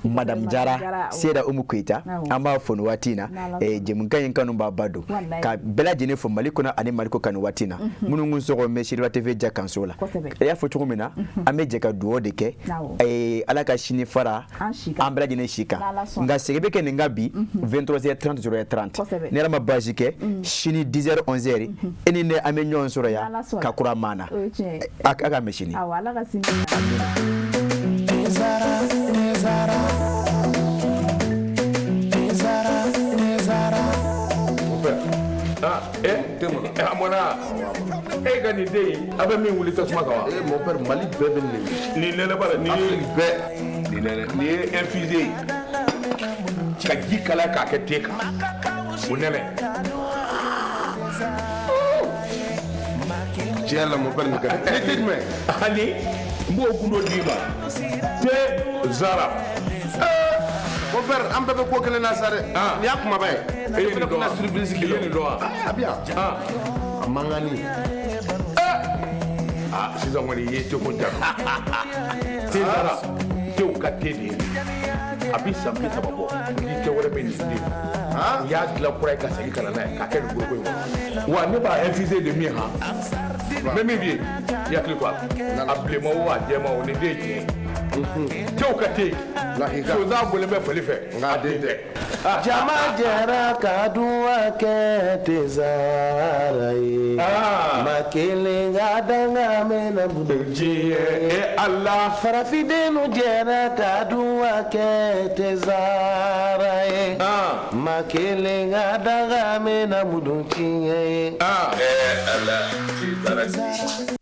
Madame Jara, Seyida Umu Koyita, an b'a fo nin waati in na. Jɛmukan in kanu b'a ba don ka bɛɛ lajɛlen fo Mali kɔnɔ ani Mali kɔ kan nin waati in na. Minnu kun sɔgɔ bɛ Siriba TV ja kanso la, i y'a fɔ cogo min na, an bɛ jɛ ka dugawu de kɛ, Ala ka sini fara an bɛɛ lajɛlen si kan. Nka segin bɛ kɛ nin kan bi 23h30 0h30. Ni Ala ma baasi kɛ, sini 10h 11h, e ni ne an bɛ ɲɔgɔn sɔrɔ yan ka kura maana. A ka mɛn sini. A mɔna e ka nin den in, a bɛ min wuli tasuma kan wa? Mon père, Mali bɛɛ bɛ nin. Nin nɛnɛ ba la, nin ye bɛɛ. Nin nɛnɛ, nin ye infusé ye. Ka ji kalaya k'a kɛ te kan. O nɛnɛ. Tiɲɛ la, mon père, nin ka di. Ne tɛ jumɛn? Ani n b'o gundo d'i ma. Te Zara. Mon père, an bɛɛ bɛ ko kelen na sa dɛ. Nin y'a kumaba ye. E ye nin fana dɔn wa? bɛna surprise k'i I ye nin dɔn wa? A bɛ yan. A mankanni. Aa, sisan kɔni i ye teko ja. Te sara tew ka te de ye. A bɛ san 30 bɔ ni te wɛrɛ bɛ nin den. U y'a dilan kura ye ka segin ka na n'a ye k'a kɛ nin foroko in kɔnɔ. Wa ne b'a infuser de min han, n bɛ min f'i ye, i hakili to a la. A bilenman o, a jɛman o, nin den ye tiɲɛ ye. Tew ka te. Lahika. Sonsan bɔlen bɛ fali fɛ. Nka a den tɛ. Jama Jama jɛra ka duwa kɛ tezara ye. Ma kelen ka danga mɛna Diɲɛ e Ala. Farafindenw jɛra ka duwa kɛ tezara ye. Ma kelen ka danga mɛna mudu tiɲɛ ye. Ala, te sara.